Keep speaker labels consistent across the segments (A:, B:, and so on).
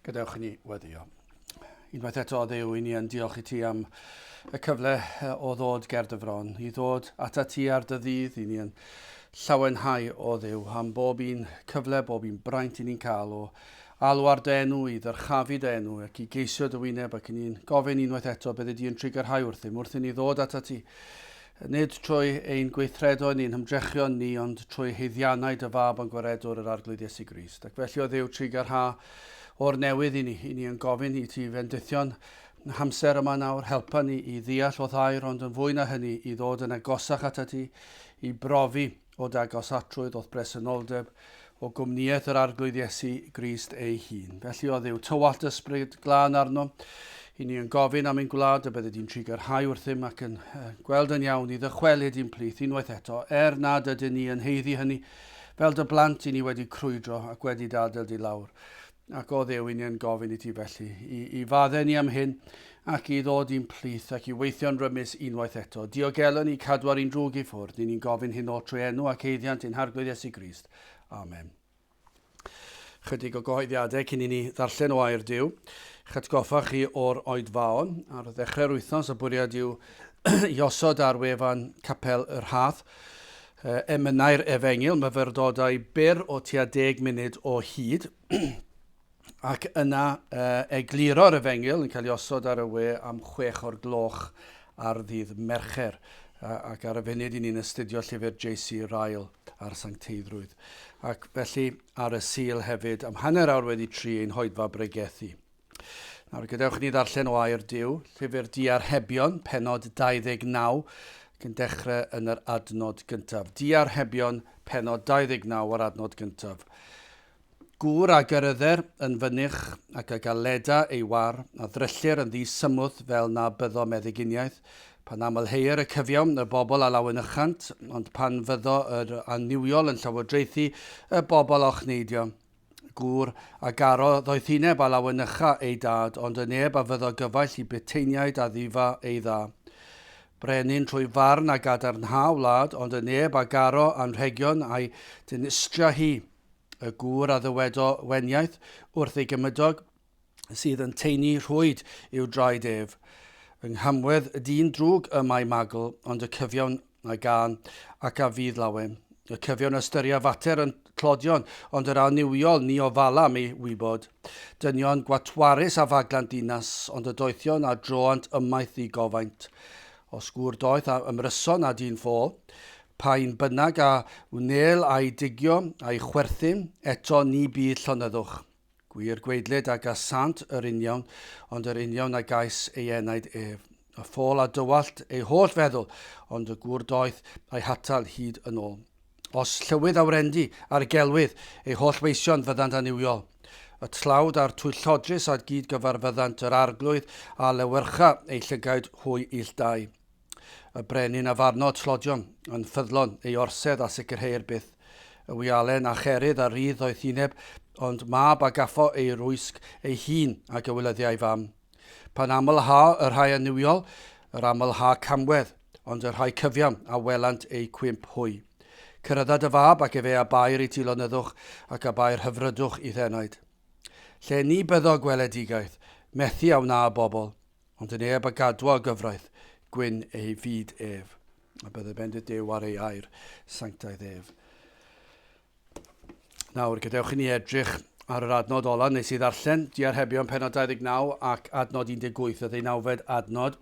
A: Gadewch i ni weddio. Unwaith eto, Dduw, i ni yn diolch i ti am y cyfle o ddod ger dy fron, i ddod ata ti ar dy ddydd, i ni yn llawenhau o Dduw am bob un cyfle, bob un braint i ni'n cael o alw ar dy enw, i ddyrchafu dy enw ac i geisio dy wyneb ac i ni'n gofyn unwaith eto bydde di yn trugarhau wrthym wrth i ni ddod ata ti. Nid trwy ein gweithredoedd neu'n hymdrechion ni, ond trwy haeddiannau dy Fab a'n Gwaredwr, yr Arglwydd Iesu Grist. Ac felly, o Dduw, trugarha o'r newydd i ni. I ni yn gofyn i ti fendithion hamser yma nawr, helpa ni i ddeall o'th air, ond yn fwy na hynny, i ddod yn agosach atat ti, i brofi o dy agosatrwydd, o'th bresenoldeb, o gwmnïaeth yr Arglwydd Iesu Grist ei hun. Felly, o Dduw, tywallt ysbryd glân arno. I ni yn gofyn am ein gwlad y bydde di'n trugarhau wrthym ac yn gweld yn iawn i ddychwelyd i'n plith unwaith eto, er nad ydyn ni yn haeddu hynny, fel dy blant i ni wedi crwydro ac wedi dy adael di lawr. Ac o Dduw, i ni yn gofyn i ti felly, i, i faddau ni am hyn, ac i ddod i'n plith, ac i weithio'n rymus unwaith eto. Diogelu ni, cadw ar un drwg i ffwrdd. Ni ni'n gofyn hyn oll trwy enw ac eiddiant ein Harglwydd Iesu Grist. Amen. Chydig o gyhoeddiadau cyn i ni ddarllen o air Duw. Chytgoffa chi o'r oedfaon. Ar ddechrau'r wythnos, y bwriad yw i osod ar wefan Capel y Rhath emynau'r Efengyl, myfyrdodau byr o tua deg munud o hyd, ac yna egluro'r Efengyl yn cael ei osod ar y we am chwech o'r gloch ar ddydd Mercher, ac ar y funud i ni'n astudio llyfr J.C. Ryle ar sancteiddrwydd. Ac felly ar y Sul hefyd am hanner awr wedi tri ein hoedfa bregethu. Nawr, gadewch i ni ddarllen o air Duw, llyfr Diarhebion, penod 29, ac yn dechrau yn yr adnod gyntaf. Diarhebion, penod 29 a'r adnod gyntaf. Gŵr a gerydder yn fynych ac a galeda ei war, a ddryllir yn ddisymwth fel na byddo meddyginiaeth. Pan amlheir y cyfiawn, y bobl a lawenychant, ond pan fyddo yr annuwiol yn llywodraethu, y bobl a ochneidio. Gŵr a garo ddoethineb a lawenycha ei dad, ond y neb a fyddo gyfaill i buteiniaid a ddifa ei dda. Brenin trwy farn a gadarnha wlad, ond y neb a garo anrhegion a'i dinistria hi. Y gŵr a ddywedo weniaith wrth ei gymydog, sydd yn taenu rhwyd i'w draed ef. Yng nghamwedd y dyn drwg y mae magl, ond y cyfiawn a gân ac a fydd lawen. Y cyfiawn ystyria fater yn tlodion, ond yr annuwiol ni ofala am ei wybod. Dynion gwatwarus a faglant dinas, ond y doethion a droant ymaith ddigofaint. Os gŵr doeth a ymryson â dyn ffôl, pa un bynnag a wnel a'i digio a'i chwerthin, eto ni bydd llonyddwch. Gwir gweidlyd a gasant yr uniawn, ond yr uniawn a gais ei enaid ef. Y ffôl a dywallt ei holl feddwl, ond y gŵr doeth a'i hatal hyd yn ôl. Os llywydd a wrendy ar gelwydd, ei holl weision fyddant annuwiol. Y tlawd a'r twyllodrus a gyd-gyfarfyddant yr arglwydd a lewyrcha eu llygaid hwy ill dau. Y brenin a farno tlodion yn ffyddlon, ei orsedd a sicrheir byth. Y wialen a cherydd a rydd ddoethineb, ond mab a gaffo ei rwysg ei hun a gywilyddia ei fam. Pan amlha y rhai annuwiol, yr amlha camwedd, ond y rhai cyfiawn a welant eu cwymp hwy. Cyrraedda dy fab, ac efe a bair i ti lonyddwch, ac a bair hyfrydwch i'th enaid. Lle ni byddo gweledigaeth, methu a wna y bobl, Ond y neb a gadwa y gyfraith, gwyn ei fyd ef. A bydde bendith Duw ar ei air sanctaidd ef. Nawr, gadewch i ni edrych ar yr adnod ola nes i ddarllen, Diarhebion penod 29 ac adnod 18, y ddeunawfed adnod.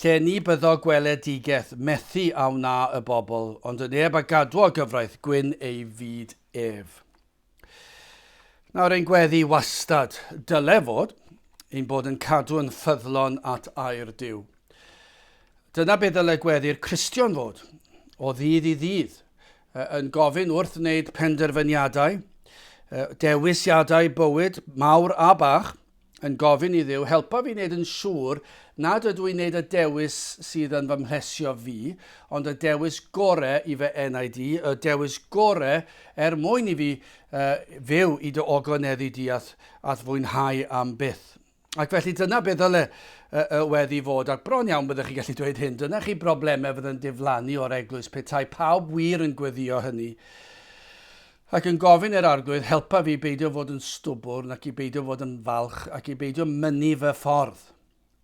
A: Lle ni byddo gweledigaeth, methu a wna y bobl, ond y neb a gadwo y gyfraith, gwyn ei fyd ef. Nawr ein gweddi wastad dyle fod ein bod yn cadw yn ffyddlon at air Duw. Dyna beth ddyle gweddi'r Cristion fod, o ddydd i ddydd, yn gofyn wrth wneud penderfyniadau, dewisiadau bywyd mawr a bach, yn gofyn i Dduw, helpa fi wneud yn siŵr nad ydw i'n wneud y dewis sydd yn fy mhlesio fi, ond y dewis gore i fy enaid i, y dewis gore er mwyn i fi uh, fyw i dy ogoneddu di a'th, a'th fwynhau am byth. Ac felly dyna beth ddyle y, y weddi fod, ac bron iawn byddech chi gallu dweud hyn, dyna chi broblemau fydd yn diflannu o'r eglwys petai pawb wir yn gweddio hynny. Ac yn gofyn i'r Arglwydd, helpa fi beidio fod yn stwbwrn ac i beidio fod yn falch ac i beidio mynnu fy ffordd,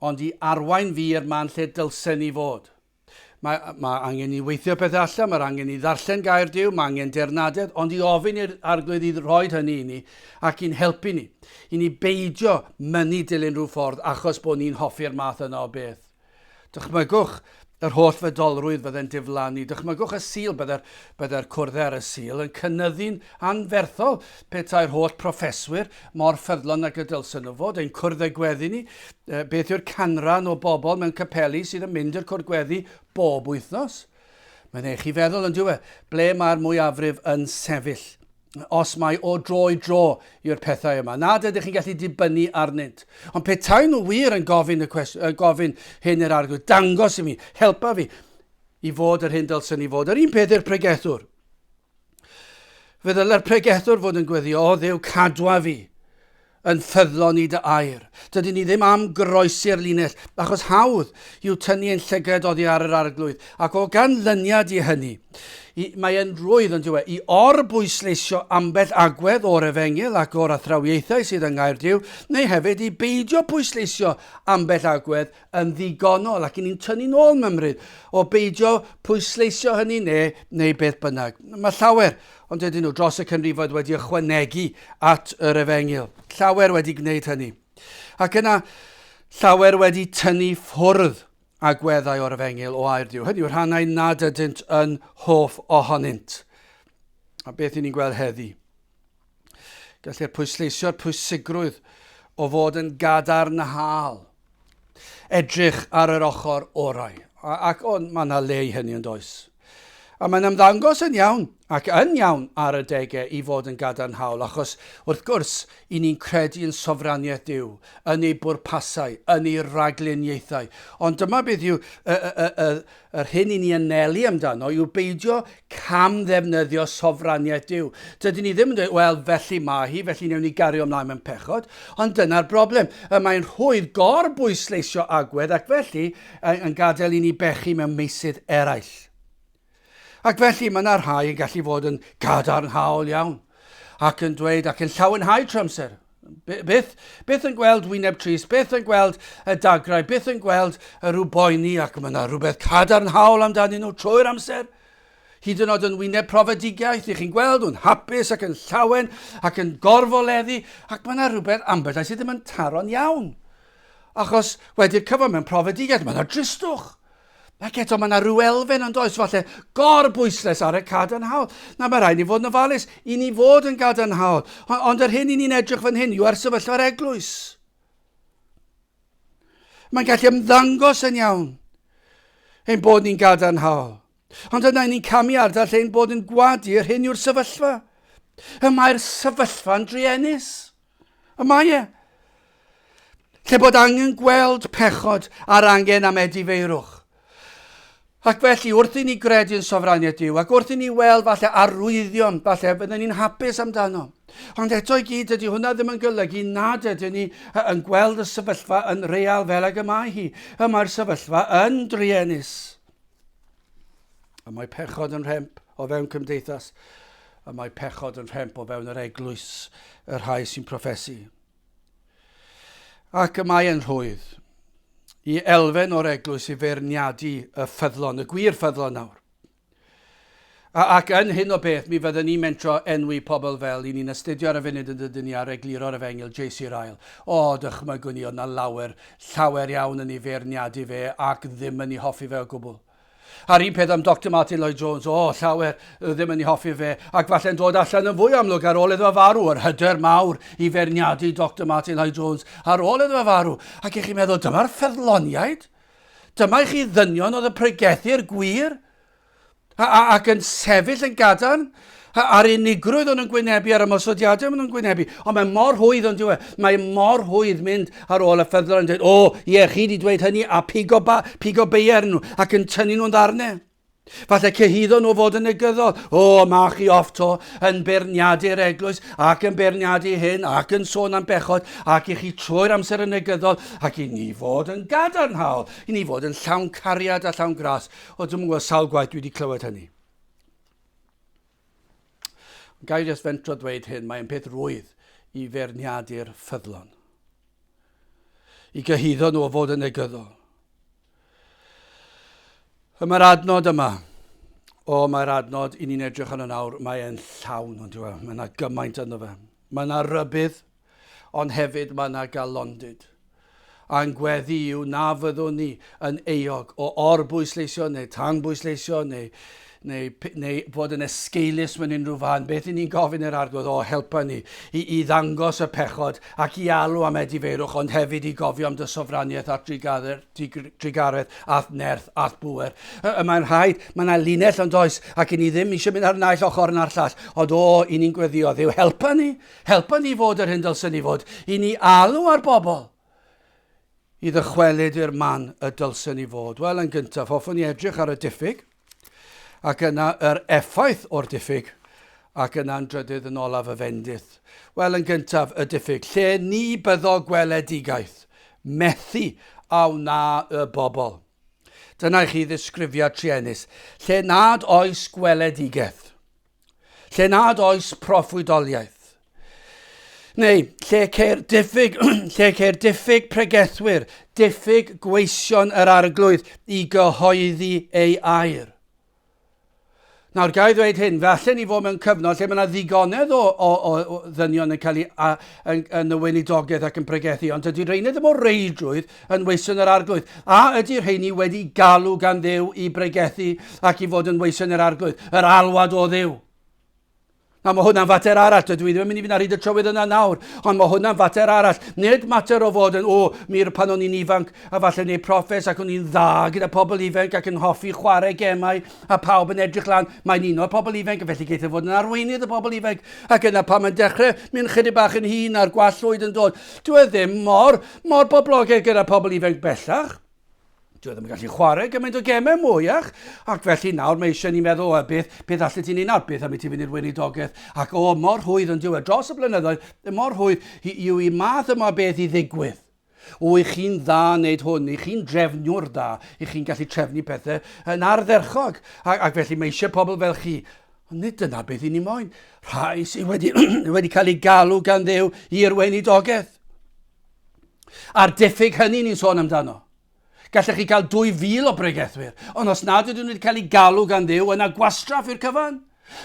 A: ond i arwain fi i'r man lle dylsen i fod. Mae, mae angen i weithio pethau allan, mae'r angen i ddarllen gair Duw, mae angen dirnadedd, ond i ofyn i'r Arglwydd i roi hynny i ni ac i'n helpu ni, i ni beidio mynnu dilyn rhyw ffordd achos bod ni'n hoffi'r math yna o beth. Dychmygwch yr holl fydolrwydd fydde'n diflannu. Dychmygwch y Sul, bydde'r bydde cwrddau ar y Sul yn cynyddu'n anferthol petai'r holl proffeswyr mor ffyddlon ag y dylsen nhw fod. Ein cwrddau gweddi ni, beth yw'r canran o bobl mewn capeli sydd yn mynd i'r cwrdd gweddi bob wythnos? Mae'n eich i feddwl yn diwe, ble mae'r mwyafrif yn sefyll? Os mae o dro i dro yw'r pethau yma, nad ydych chi'n gallu dibynnu arnynt. Ond petai nhw wir yn gofyn, y cwest, gofyn hyn i'r arglwydd, dangos i mi, helpa fi i fod yr hyn dylswn i fod. Yr un peth i'r pregethwr. Fe ddylai'r pregethwr fod yn gweddio, o Dduw, cadwa fi yn ffyddlon i dy air. Dydyn ni ddim am groesi'r linell, achos hawdd yw tynnu ein llygaid oddi ar yr arglwydd, ac o ganlyniad i hynny, i, mae e'n rwydd yn diwe, i orbwysleisio ambell agwedd o'r efengyl ac o'r athrawiaethau sydd yng Ngair Duw, neu hefyd i beidio pwysleisio ambell agwedd yn ddigonol ac i ni'n tynnu'n ôl mymryd o beidio pwysleisio hynny neu, neu beth bynnag. Mae llawer, ond ydyn nhw, dros y canrifoedd wedi ychwanegu at yr efengyl. Llawer wedi gwneud hynny. Ac yna, llawer wedi tynnu ffwrdd agweddau o'r efengyl o air Duw. Hynny yw rhannau nad ydynt yn hoff ohonynt. A beth i ni'n gweld heddi? Gellir pwysleisio'r pwysigrwydd o fod yn gadarnhaol. Edrych ar yr ochr orau. Ac on, mae yna le i hynny yn does. A mae'n ymddangos yn iawn, ac yn iawn ar y degau i fod yn gadarnhaol, achos wrth gwrs, i ni'n credu yn sofraniaeth Duw, yn ei bwrpasau, yn ei ragluniaethau. Ond dyma beth yw y, y, y, y, Yr hyn i ni anelu amdano yw beidio cam-ddefnyddio sofraniaeth Duw. Dydyn ni ddim yn dweud, wel, felly mae hi, felly newn ni gario ymlaen mewn pechod. Ond dyna'r broblem. Y mae'n rhwydd gor-bwysleisio agwedd ac felly yn gadael i ni bechu mewn meysydd eraill. Ac felly mae yna rhai yn gallu fod yn gadarnhaol iawn ac yn dweud ac yn llawenhau trwy amser. Byth, byth yn gweld wyneb trist, byth yn gweld y dagrau, byth yn gweld y rhyw boeni ac mae yna rhywbeth cadarnhaol amdanyn nhw trwy'r amser. Hyd yn oed yn wyneb profedigaeth, i chi'n gweld nhw'n hapus ac yn llawen ac yn gorfoleddu ac mae yna rhywbeth ambell sydd ddim yn taro'n iawn. Achos wedi'r cyfan mewn profedigaeth, mae yna dristwch. Ac eto mae yna rhyw elfen yn does, falle gorbwysles ar y cadarnhaol. Na, mae rhaid ni fod yn ofalus, i ni fod yn gadarnhaol. Ond yr hyn i ni'n edrych fan hyn yw ar sefyllfa'r eglwys. Mae'n gallu ymddangos yn iawn ein bod ni'n gadarnhaol. Ond yna ni'n camu ardal lle ein bod yn gwadu yr hyn yw'r sefyllfa. Y mae'r sefyllfa'n druenus. Y mae e. Lle bod angen gweld pechod a'r angen am edifeirwch. Ac felly, wrth i ni gredu yn sofraniaeth Duw, ac wrth i ni weld falle arwyddion, falle byddwn ni'n hapus amdano. Ond eto i gyd, dydy hwnna ddim yn golygu nad ydyn ni yn gweld y sefyllfa yn real fel ag y mae hi. Y mae'r sefyllfa yn druenus. Y mae pechod yn rhemp o fewn cymdeithas. Y mae pechod yn rhemp o fewn yr eglwys, y rhai sy'n proffesu. Ac y mae yn rhwydd i elfen o'r eglwys i feirniadu y ffyddlon, y gwir ffyddlon nawr. A, ac yn hyn o beth, mi fydden ni'n mentro enwi pobl fel i ni'n astudio ar y funud yn dydyn ni ar egluro'r efengyl J.C. Ryle. O, dychmygwn ni, oedd na lawer, llawer iawn yn ei feirniadu fe ac ddim yn ei hoffi fe o gwbl. A'r un peth am Doctor Martyn Lloyd Jones, o, llawer ddim yn ei hoffi fe, ac falle'n dod allan yn fwy amlwg ar ôl iddo fe farw, yr hyder mawr i feirniadu Doctor Martyn Lloyd Jones ar ôl iddo fe farw. Ac i chi'n meddwl, dyma'r ffyddloniaid? Dyma i chi ddynion oedd yn pregethu'r gwir? A, a, ac yn sefyll yn gadarn a'r unigrwydd o'n nhw'n gwynebu a'r ymosodiadau maen nhw'n gwynebu. Ond mae mor rhwydd ond yw e. Mae mor rhwydd mynd ar ôl y ffyddlon yn dweud, o, ie, chi wedi dweud hynny, a pigo, ba, pigo beiau nhw, ac yn tynnu nhw'n ddarnau. Falle cyhuddo nhw fod yn negyddol. O, ma chi off to yn beirniadu'r eglwys ac yn beirniadu hyn ac yn sôn am bechod ac i chi trwy'r amser yn negyddol ac i ni fod yn gadarnhaol, i ni fod yn llawn cariad a llawn gras. O, dwi'm yn gwybod sawl gwaith dwi wedi clywed hynny. Ga i jyst fentro dweud hyn, mae'n peth rwydd i feirniadu'r ffyddlon. I gyhuddo nhw o fod yn negyddol. Y mae'r adnod yma, o mae'r adnod i ni'n edrych arno nawr, mae e'n llawn, ond yw e, mae yna gymaint ynddo fe. Mae yna rybudd, ond hefyd mae yna galondid. A'n gweddi yw na fyddwn ni yn euog o orbwysleisio neu tanbwysleisio neu, neu, neu fod yn esgeulus mewn unrhyw fan. Beth i ni'n gofyn i'r Arglwydd, o helpa ni i, i ddangos y pechod ac i alw am edifeirwch, ond hefyd i gofio am dy sofraniaeth a'r drugaredd a'th nerth a'th bŵer. Y, y mae'n rhaid, mae yna linell ond oes, ac i ni ddim eisiau mynd ar naill ochr na'r llall, ond o, i ni'n gweddio, Dduw, helpa ni, Helpa ni fod yr hyn dylsen ni fod, i ni alw ar bobl i ddychwelyd i'r man y dylsen ni fod. Wel, yn gyntaf, hoffwn i edrych ar y diffyg, ac yna yr effaith o'r diffyg, ac yna'n drydydd yn olaf y fendith. Wel, yn gyntaf, y diffyg. Lle ni byddo gweledigaeth, methu a wna y bobl. Dyna i chi ddisgrifiad truenus. Lle nad oes gweledigaeth. Lle nad oes proffwydoliaeth. Neu lle ceir diffyg, lle ceir diffyg pregethwyr, diffyg gweision yr arglwydd i gyhoeddi ei air. Nawr, ga i ddweud hyn, fe allen ni fod mewn cyfnod lle mae yna ddigonedd o, o, o, o ddynion yn cael ei, a, yn, yn y weinidogaeth ac yn pregethu, ond dydy rheiny ddim o reidrwydd yn weision yr arglwydd. A ydy rheiny wedi galw gan Dduw i bregethu ac i fod yn weision yr arglwydd? Yr alwad o Dduw. Nawr, mae hwnna'n fater arall. Dydw i ddim yn mynd i fynd ar hyd y trywydd yna nawr, ond mae hwnna'n fater arall. Nid mater o fod yn, o, mir pan o'n i'n ifanc a falle neu proffes ac o'n i'n dda gyda pobl ifanc ac yn hoffi chwarae gemau a pawb yn edrych lan. Mae'n un o'r pobl ifanc, felly geith e fod yn arweinydd y pobl ifanc. Ac yna pan mae'n dechrau mynd chydig bach yn hŷn a'r gwallt llwyd yn dod, dyw e ddim mor, mor boblogaidd gyda pobl ifanc bellach. Dwi e ddim yn gallu chwarae gymaint o gemau mwyach, ac felly nawr mae eisiau ni meddwl, o, beth, beth allet ti'n ei nawr, beth am i ti fynd i'r weinidogaeth, ac o, mor rhwydd yn diwedd, dros y blynyddoedd, mor rhwydd yw i math yma beth i ddigwydd. O, i chi'n dda wneud hwn, i chi'n drefniwr da, i chi'n gallu trefnu pethau yn ardderchog, ac, ac felly mae eisiau pobl fel chi. Ond nid dyna beth i ni moyn. Rhai sydd wedi, wedi cael ei galw gan Dduw i'r weinidogaeth. A'r diffyg hynny ni'n sôn amdano. Gallech chi gael 2,000 o bregethwyr, ond os nad ydyn nhw wedi cael eu galw gan Dduw, yna gwastraff yw'r cyfan.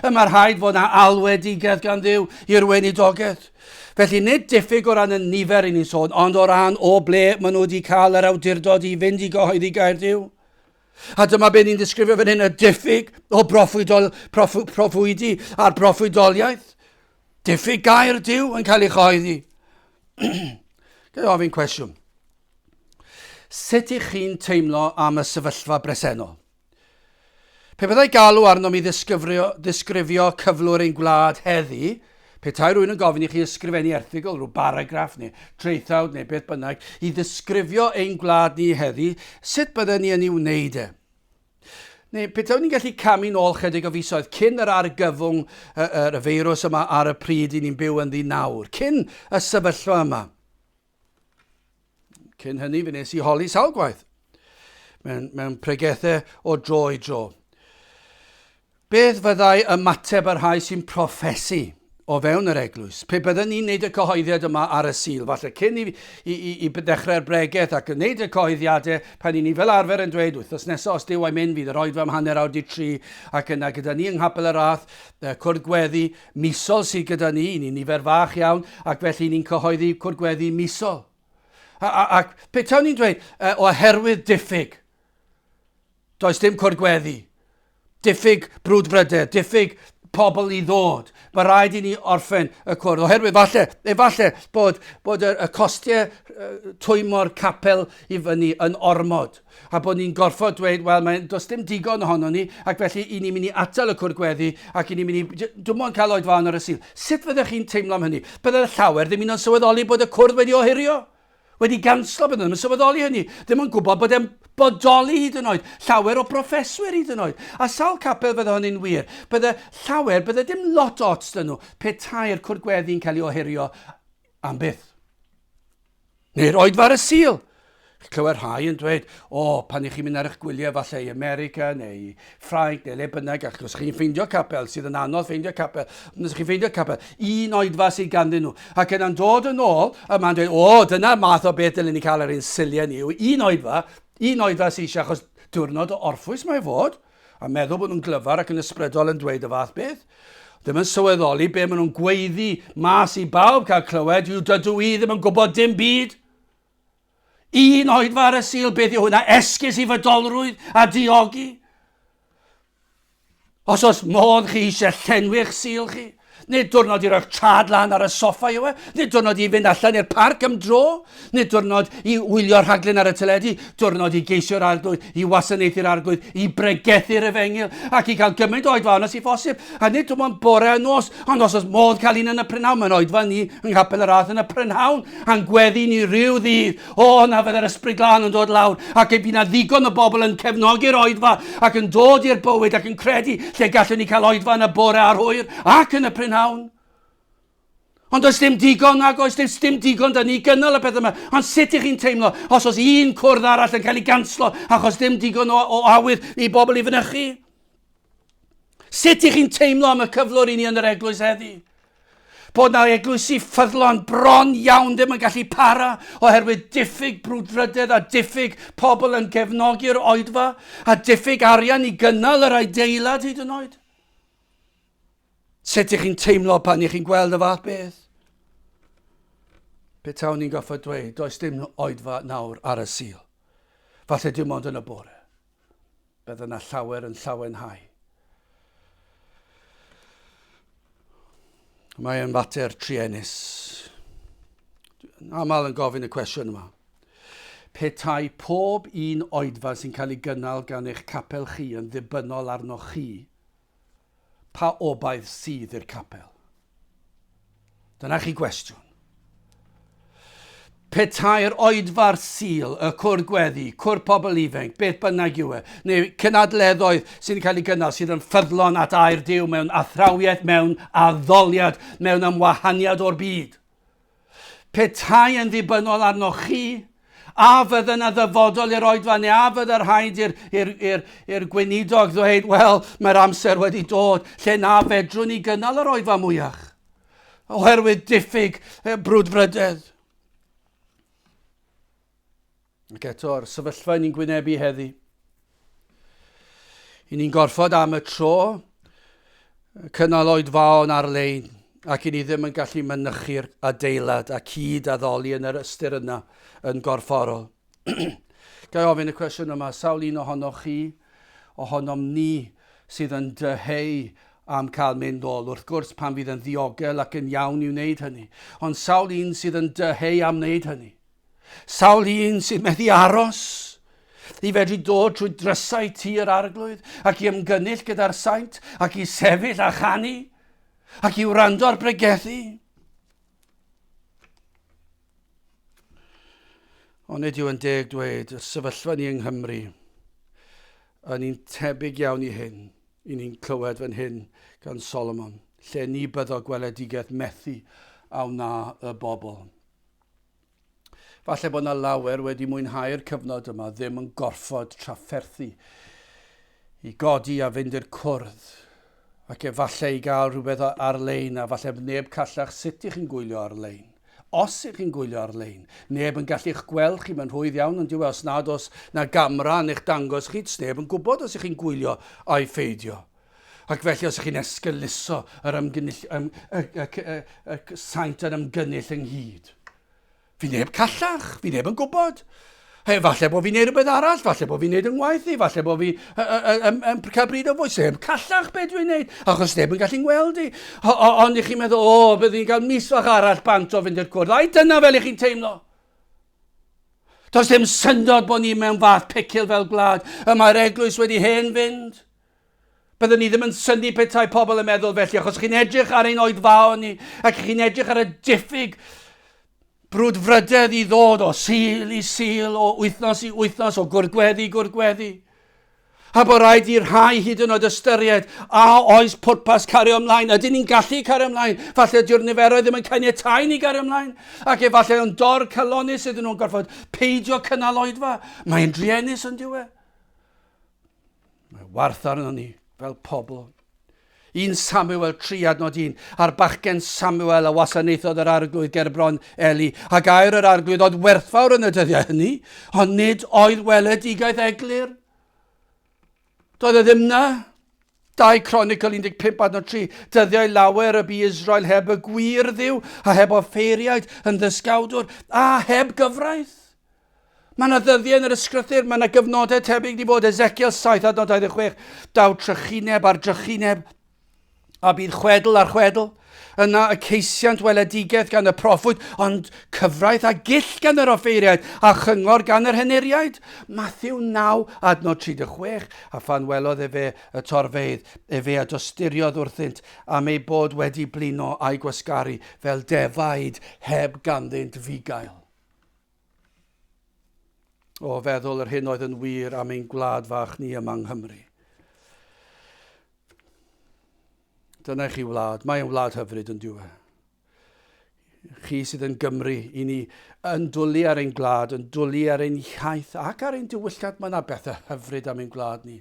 A: Y mae rhaid fod yna alwedigaeth gan Dduw i'r weinidogaeth. Felly nid diffyg o ran y nifer i ni'n sôn, ond o ran o ble maen nhw wedi cael yr awdurdod i fynd i gyhoeddi gair Duw. A dyma be ni'n disgrifio fan hyn, y diffyg o broffwydol, proffwydi a'r broffwydoliaeth. Diffyg gair Duw yn cael ei chyhoeddi. Ga i ofyn cwestiwn? Sut ych chi'n teimlo am y sefyllfa bresennol? Pe byddai galw arnom i ddisgrifio, ddisgrifio cyflwr ein gwlad heddi, petai rhywun yn gofyn i chi ysgrifennu erthygl, rhyw baragraff neu traethawd neu beth bynnag, i ddisgrifio ein gwlad ni heddi, sut bydden ni yn ei wneud e? Neu petawn ni'n gallu camu'n ôl chydig o fisoedd cyn yr argyfwng y, y, y feirws yma ar y pryd i ni'n byw ynddi nawr, cyn y sefyllfa yma. Cyn hynny, fe nes i holi sawl gwaith mewn, mewn pregethau o dro i dro. Beth fyddai ymateb y rhai sy'n proffesu o fewn yr eglwys? Pe bydden ni'n neud y cyhoeddiad yma ar y Sul, falle cyn i, i, i, i ddechrau'r bregeth ac yn neud y cyhoeddiadau, pan i ni fel arfer yn dweud, wythnos nesaf os Duw a'i mynd, fydd yr oedfa am hanner awr di tri, ac yna gyda ni yng Nghapel y Rath, cwrdd gweddi misol sydd gyda ni, i ni nifer fach iawn, ac felly ni'n cyhoeddi cwrdd gweddi misol. A, a, ac petawn ni'n dweud, oherwydd diffyg, Does dim cwrdd gweddi. Diffyg brwdfrydedd, diffyg pobl i ddod. Mae rhaid i ni orffen y cwrdd. Oherwydd falle, efallai bod, bod y, y costiau twymo'r capel i fyny yn ormod. A bod ni'n gorfod dweud, wel, mae, does dim digon ohono ni, ac felly i ni'n mynd i atal y cwrdd gweddi, ac i ni'n mynd i... Dwi'n moyn cael oedfaon ar y Sul. Sut fyddech chi'n teimlo am hynny? Byddai llawer ddim un o'n sylweddoli bod y cwrdd wedi ohirio. Wedi ganslo, bydden nhw'n sylweddoli hynny. Ddim yn gwybod bod e'n bodoli hyd yn oed. Llawer o broffeswyr hyd yn oed. A sawl capel fydde hynny'n wir. Bydde llawer, bydde dim lot ots dyn nhw petai'r cwrdd gweddi'n cael ei ohirio am byth. Neu'r oedfa ar y Sul. Chi'n clywed rhai yn dweud, o, pan i chi'n mynd ar eich gwyliau falle i America neu i Ffrainc neu le bynnag, ac os chi'n ffeindio capel, sydd yn anodd ffeindio capel, ond os chi'n ffeindio capel, un oedfa sydd ganddyn nhw. Ac yna'n dod yn ôl, a mae'n dweud, o, dyna'r math o beth dylen ni cael ar ein Suliau ni, yw un oedfa, un oedfa sydd eisiau, achos diwrnod o orffwys mae fod, a meddwl bod nhw'n glyfar ac yn ysbrydol yn dweud y fath beth. Ddim yn sylweddoli be maen nhw'n gweiddi mas i bawb cael clywed yw dydw i ddim yn gwybod dim byd. Un oedfa ar y Sul, beth yw hwnna? Esgus i fydolrwydd a diogi? Os oes modd chi eisiau llenwi'ch Sul chi, nid diwrnod i roi'ch trad lan ar y soffa yw e, nid diwrnod i fynd allan i'r parc am dro, nid diwrnod i wylio rhaglen ar y teledu, diwrnod i geisio'r arglwydd, i wasanaethu'r arglwydd, i bregethu'r efengyl, ac i gael gymaint o oedfaon ag sy'n phosib. A nid dim ond bore a nos, ond os oes modd cael un yn y prynhawn, mae'n oedfa ni yng Nghapel y Rhath yn y prynhawn, a'n gweddi ni rhyw ddydd, o, na fydde'r Ysbryd Glân yn dod lawr, ac y bydd na ddigon o bobl yn cefnogi'r oedfa, ac yn dod i'r bywyd ac yn credu lle gallwn ni cael oedfa yn y bore a'r hwyr ac yn y prynhawn. Ond does dim digon, nag oes, does dim digon da ni gynnal y peth yma. Ond sut ych chi'n teimlo os oes un cwrdd arall yn cael ei ganslo achos dim digon o, o awydd i bobl i fynychu? Sut ych chi'n teimlo am y cyflwr i ni yn yr eglwys heddi? Bod na eglwysi ffyddlon bron iawn ddim yn gallu para oherwydd diffyg brwdfrydedd a diffyg pobl yn gefnogi'r oedfa a diffyg arian i gynnal yr adeilad hyd yn oed. Sut ych chi'n teimlo pan ych chi'n gweld y fath beth? Petawn ni'n goffod dweud, does dim oedfa nawr ar y Sul. Falle dim ond yn y bore. Bydd yna llawer yn llawenhau. Mae yn fater truenus. Dwi'n aml yn gofyn y cwestiwn yma. Petai pob un oedfa sy'n cael ei gynnal gan eich capel chi yn ddibynnol arnoch chi, Pa obaith sydd i'r capel? Dyna chi gwestiwn. Petai'r oedfa'r Sul, y cwrdd gweddi, cwrdd pobl ifanc, beth bynnag yw e, neu cynadleddoedd sy'n cael ei gynnal sydd yn ffyddlon at air Duw mewn athrawiaeth, mewn addoliad, mewn ymwahaniad o'r byd. Petai yn ddibynnol arnoch chi, a fydde yna ddyfodol i'r oedfa, neu a fydde rhaid i'r, i'r, i'r, i'r gweinidog ddweud, wel, mae'r amser wedi dod lle na fedrwn ni gynnal yr oedfa mwyach, oherwydd diffyg brwdfrydedd. Ac eto'r sefyllfa ni'n gwynebu heddi. I ni'n gorfod am y tro cynnal oedfaon ar-lein ac i ni ddim yn gallu mynychu'r adeilad a cyd addoli yn yr ystyr yna yn gorfforol. Ga i ofyn y cwestiwn yma, sawl un ohonoch chi, ohonom ni, sydd yn dyheu am cael mynd nôl, wrth gwrs pan fydd yn ddiogel ac yn iawn i wneud hynny, ond sawl un sydd yn dyheu am wneud hynny? Sawl un sydd methu aros i fedru dod trwy drysau tŷ yr arglwydd ac i ymgynnull gyda'r saint ac i sefyll a chanu ac i wrando ar bregethu. Ond nid yw yn deg dweud y sefyllfa ni yng Nghymru yn un tebyg iawn i hyn, i ni'n clywed fan hyn gan Solomon, lle ni byddo gweledigaeth methu a wna y bobl. Falle bod yna lawer wedi mwynhau'r cyfnod yma ddim yn gorfod trafferthu i godi a fynd i'r cwrdd ac efallai i gael rhywbeth ar-lein a falle neb callach sut ych chi'n gwylio ar-lein. Os ych chi'n gwylio ar-lein, neb yn gallu'ch gweld chi, mae'n rhwydd iawn yn diwedd os nad oes na gamera yn eich dangos chi, neb yn gwybod os ych chi'n gwylio a'i pheidio. Ac felly os ych chi'n esgeuluso yr ymgynnull, ym, y, y, y, y, y saint yn ymgynnull ynghyd. Fi neb callach, fi neb yn gwybod. He, falle bod fi'n neud rhywbeth arall, falle bod fi'n neud yng ngwaith i, falle bod fi yn cael bryd o fwyd. Neb callach beth dwi'n neud, achos neb yn gallu ngweld i. Ond i chi'n meddwl, o, bydd fi'n cael mis fach arall bant o fynd i'r cwrdd. Ai dyna fel i chi'n teimlo? Does dim syndod bod ni mewn fath picil fel gwlad. Y mae'r eglwys wedi hen fynd. Byddwn ni ddim yn synnu petai pobl yn meddwl felly, achos chi'n edrych ar ein oedfaon ni, ac chi'n edrych ar y diffyg brwdfrydedd i ddod o Sul i Sul, o wythnos i wythnos, o gwrdd gweddi i gwrdd gweddi. A bod rhaid i rhai hyd yn oed ystyried a oes pwrpas cario ymlaen. Ydyn ni'n gallu cario ymlaen? Falle dyw'r niferoedd ddim yn caniatáu ni gario ymlaen. Ac efallai yn dor calonus ydyn nhw'n gorfod peidio cynnal oedfa. Mae'n druenus yn diwe. Mae warth arno ni fel pobl. 1 Samuel 3 adnod 1, a'r bachgen Samuel a wasanaethodd yr arglwydd gerbron Eli, a gair yr arglwydd oedd werthfawr yn y dyddiau hynny, ond nid oedd weledigaeth eglur. Doedd e ddim na. 2 Cronicl 15 adnod 3, dyddiau lawer y bu Israel heb y gwir ddiw, a heb offeiriaid yn ddysgawdwr, a heb gyfraith. Mae yna ddyddiau yn yr ysgrythur, mae yna gyfnodau tebyg wedi bod. Ezekiel 7 adnod 26, daw trychineb ar drychineb, a bydd chwedl ar chwedl. Yna y ceisiant weledigaeth gan y proffwyd, ond cyfraith a gyll gan yr offeiriaid, a chyngor gan yr henuriaid. Matthew 9, adnod 36, a phan welodd efe y torfeydd, efe a dosturiodd wrthynt am eu bod wedi blino a'u gwasgaru fel defaid heb ganddynt fugail. O feddwl yr hyn oedd yn wir am ein gwlad fach ni yma yng Nghymru. Dyna i chi wlad. Mae'n wlad hyfryd yn diwe. Chi sydd yn Gymru, i ni yn dwlu ar ein gwlad, yn dwlu ar ein iaith ac ar ein diwylliant. Mae yna bethau hyfryd am ein gwlad ni.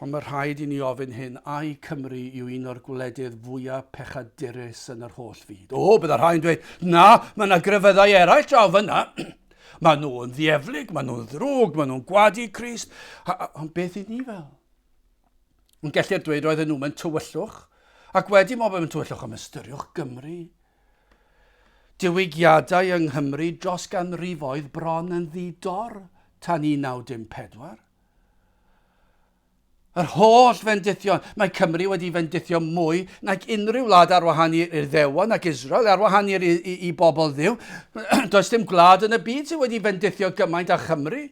A: Ond mae rhaid i ni ofyn hyn, ai Cymru yw un o'r gwledydd fwyaf pechadurus yn yr holl fyd? O, bydda rhai'n dweud, na, mae yna grefyddau eraill draw fyna. Mae nhw yn ddieflig, mae nhw'n ddrwg, mae nhw'n gwadu Crist. Ond beth i ni fel? Ond gellir dweud roedden nhw mewn tywyllwch, ac wedi mob mewn tywyllwch am ystyriwch Gymru. Diwygiadau yng Nghymru dros ganrifoedd bron yn ddi-dor tan 1914. Yr holl fendithion. Mae Cymru wedi fendithio mwy nag unrhyw wlad ar wahân i'r Iddewon ac Israel, ar wahân i'r, i, i bobl ddiw. Does dim gwlad yn y byd sydd wedi fendithio gymaint â Chymru.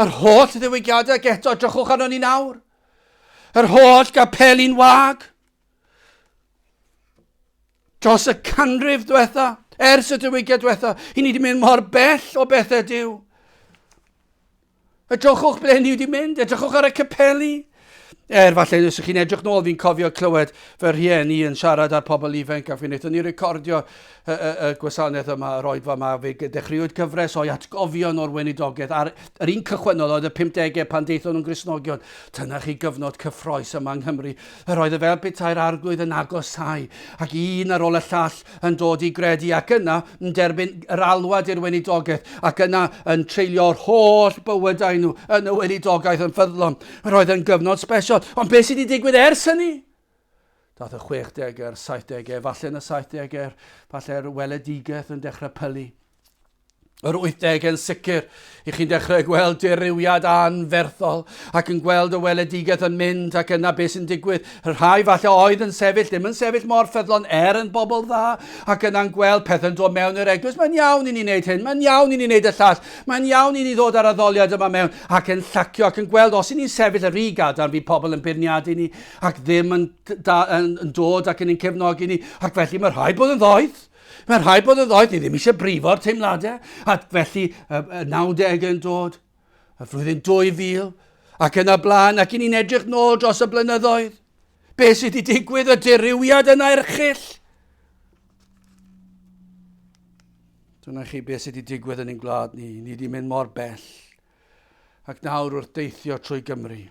A: Yr holl ddiwygiadau ac eto, drychwch arno ni nawr. Yr holl gapeli'n wag. Dros y canrif diwetha, ers y diwygiad diwetha, i ni wedi mynd mor bell o bethau Duw. Edrychwch ble ni wedi mynd, edrychwch ar y capeli. Er, falle, os ydych chi'n edrych nôl, fi'n cofio clywed fy rhieni yn siarad â'r pobl ifanc a fe wnaethon ni recordio y, y, y gwasanaeth yma, yr oedfa yma, fe dechreuwyd cyfres o'i atgofion o'r weinidogaeth. A'r yr un cychwynnol oedd y 50au pan deithon nhw'n Gristnogion. Dyna chi gyfnod cyffroes yma yng Nghymru. Yr oedd y fel petai'r arglwydd yn agosáu, ac un ar ôl y llall yn dod i gredu, ac yna yn derbyn yr alwad i'r weinidogaeth, ac yna yn treulio'r holl bywydau nhw yn y weinidogaeth yn ffyddlon. Yr oedd yn gyfnod special. Ond beth sydd wedi digwydd ers hynny? Dath y 60au, 70au, falle yn y 70au, falle'r weledigaeth yn dechrau pylu. Yr 80au yn sicr, i chi'n dechrau gweld dirywiad anferthol ac yn gweld y weledigaeth yn mynd ac yna beth sy'n digwydd. Y rhai falle oedd yn sefyll, ddim yn sefyll mor ffyddlon er yn bobl dda ac yna'n gweld pethau'n dod mewn i'r eglwys. Mae'n iawn i ni wneud hyn, mae'n iawn i ni wneud y llall, mae'n iawn i ni ddod ar addoliad yma mewn ac yn llacio ac yn gweld os i ni'n sefyll y rhy gadarn fydd pobl yn beirniadu ni ac ddim yn, da, yn, yn dod ac yn ein cefnogi ni ac felly mae rhaid bod yn ddoeth. Mae'n rhaid bod yn ddoeth, ni ddim eisiau brifo'r teimladau, ac felly y, y 90 yn dod, y flwyddyn 2000, ac yna blaen, ac i ni'n edrych nôl dros y blynyddoedd. Be sydd wedi digwydd, y dirywiad yna erchyll? Dyna chi beth sydd wedi digwydd yn ein gwlad ni. Ni wedi mynd mor bell. Ac nawr wrth deithio trwy Gymru,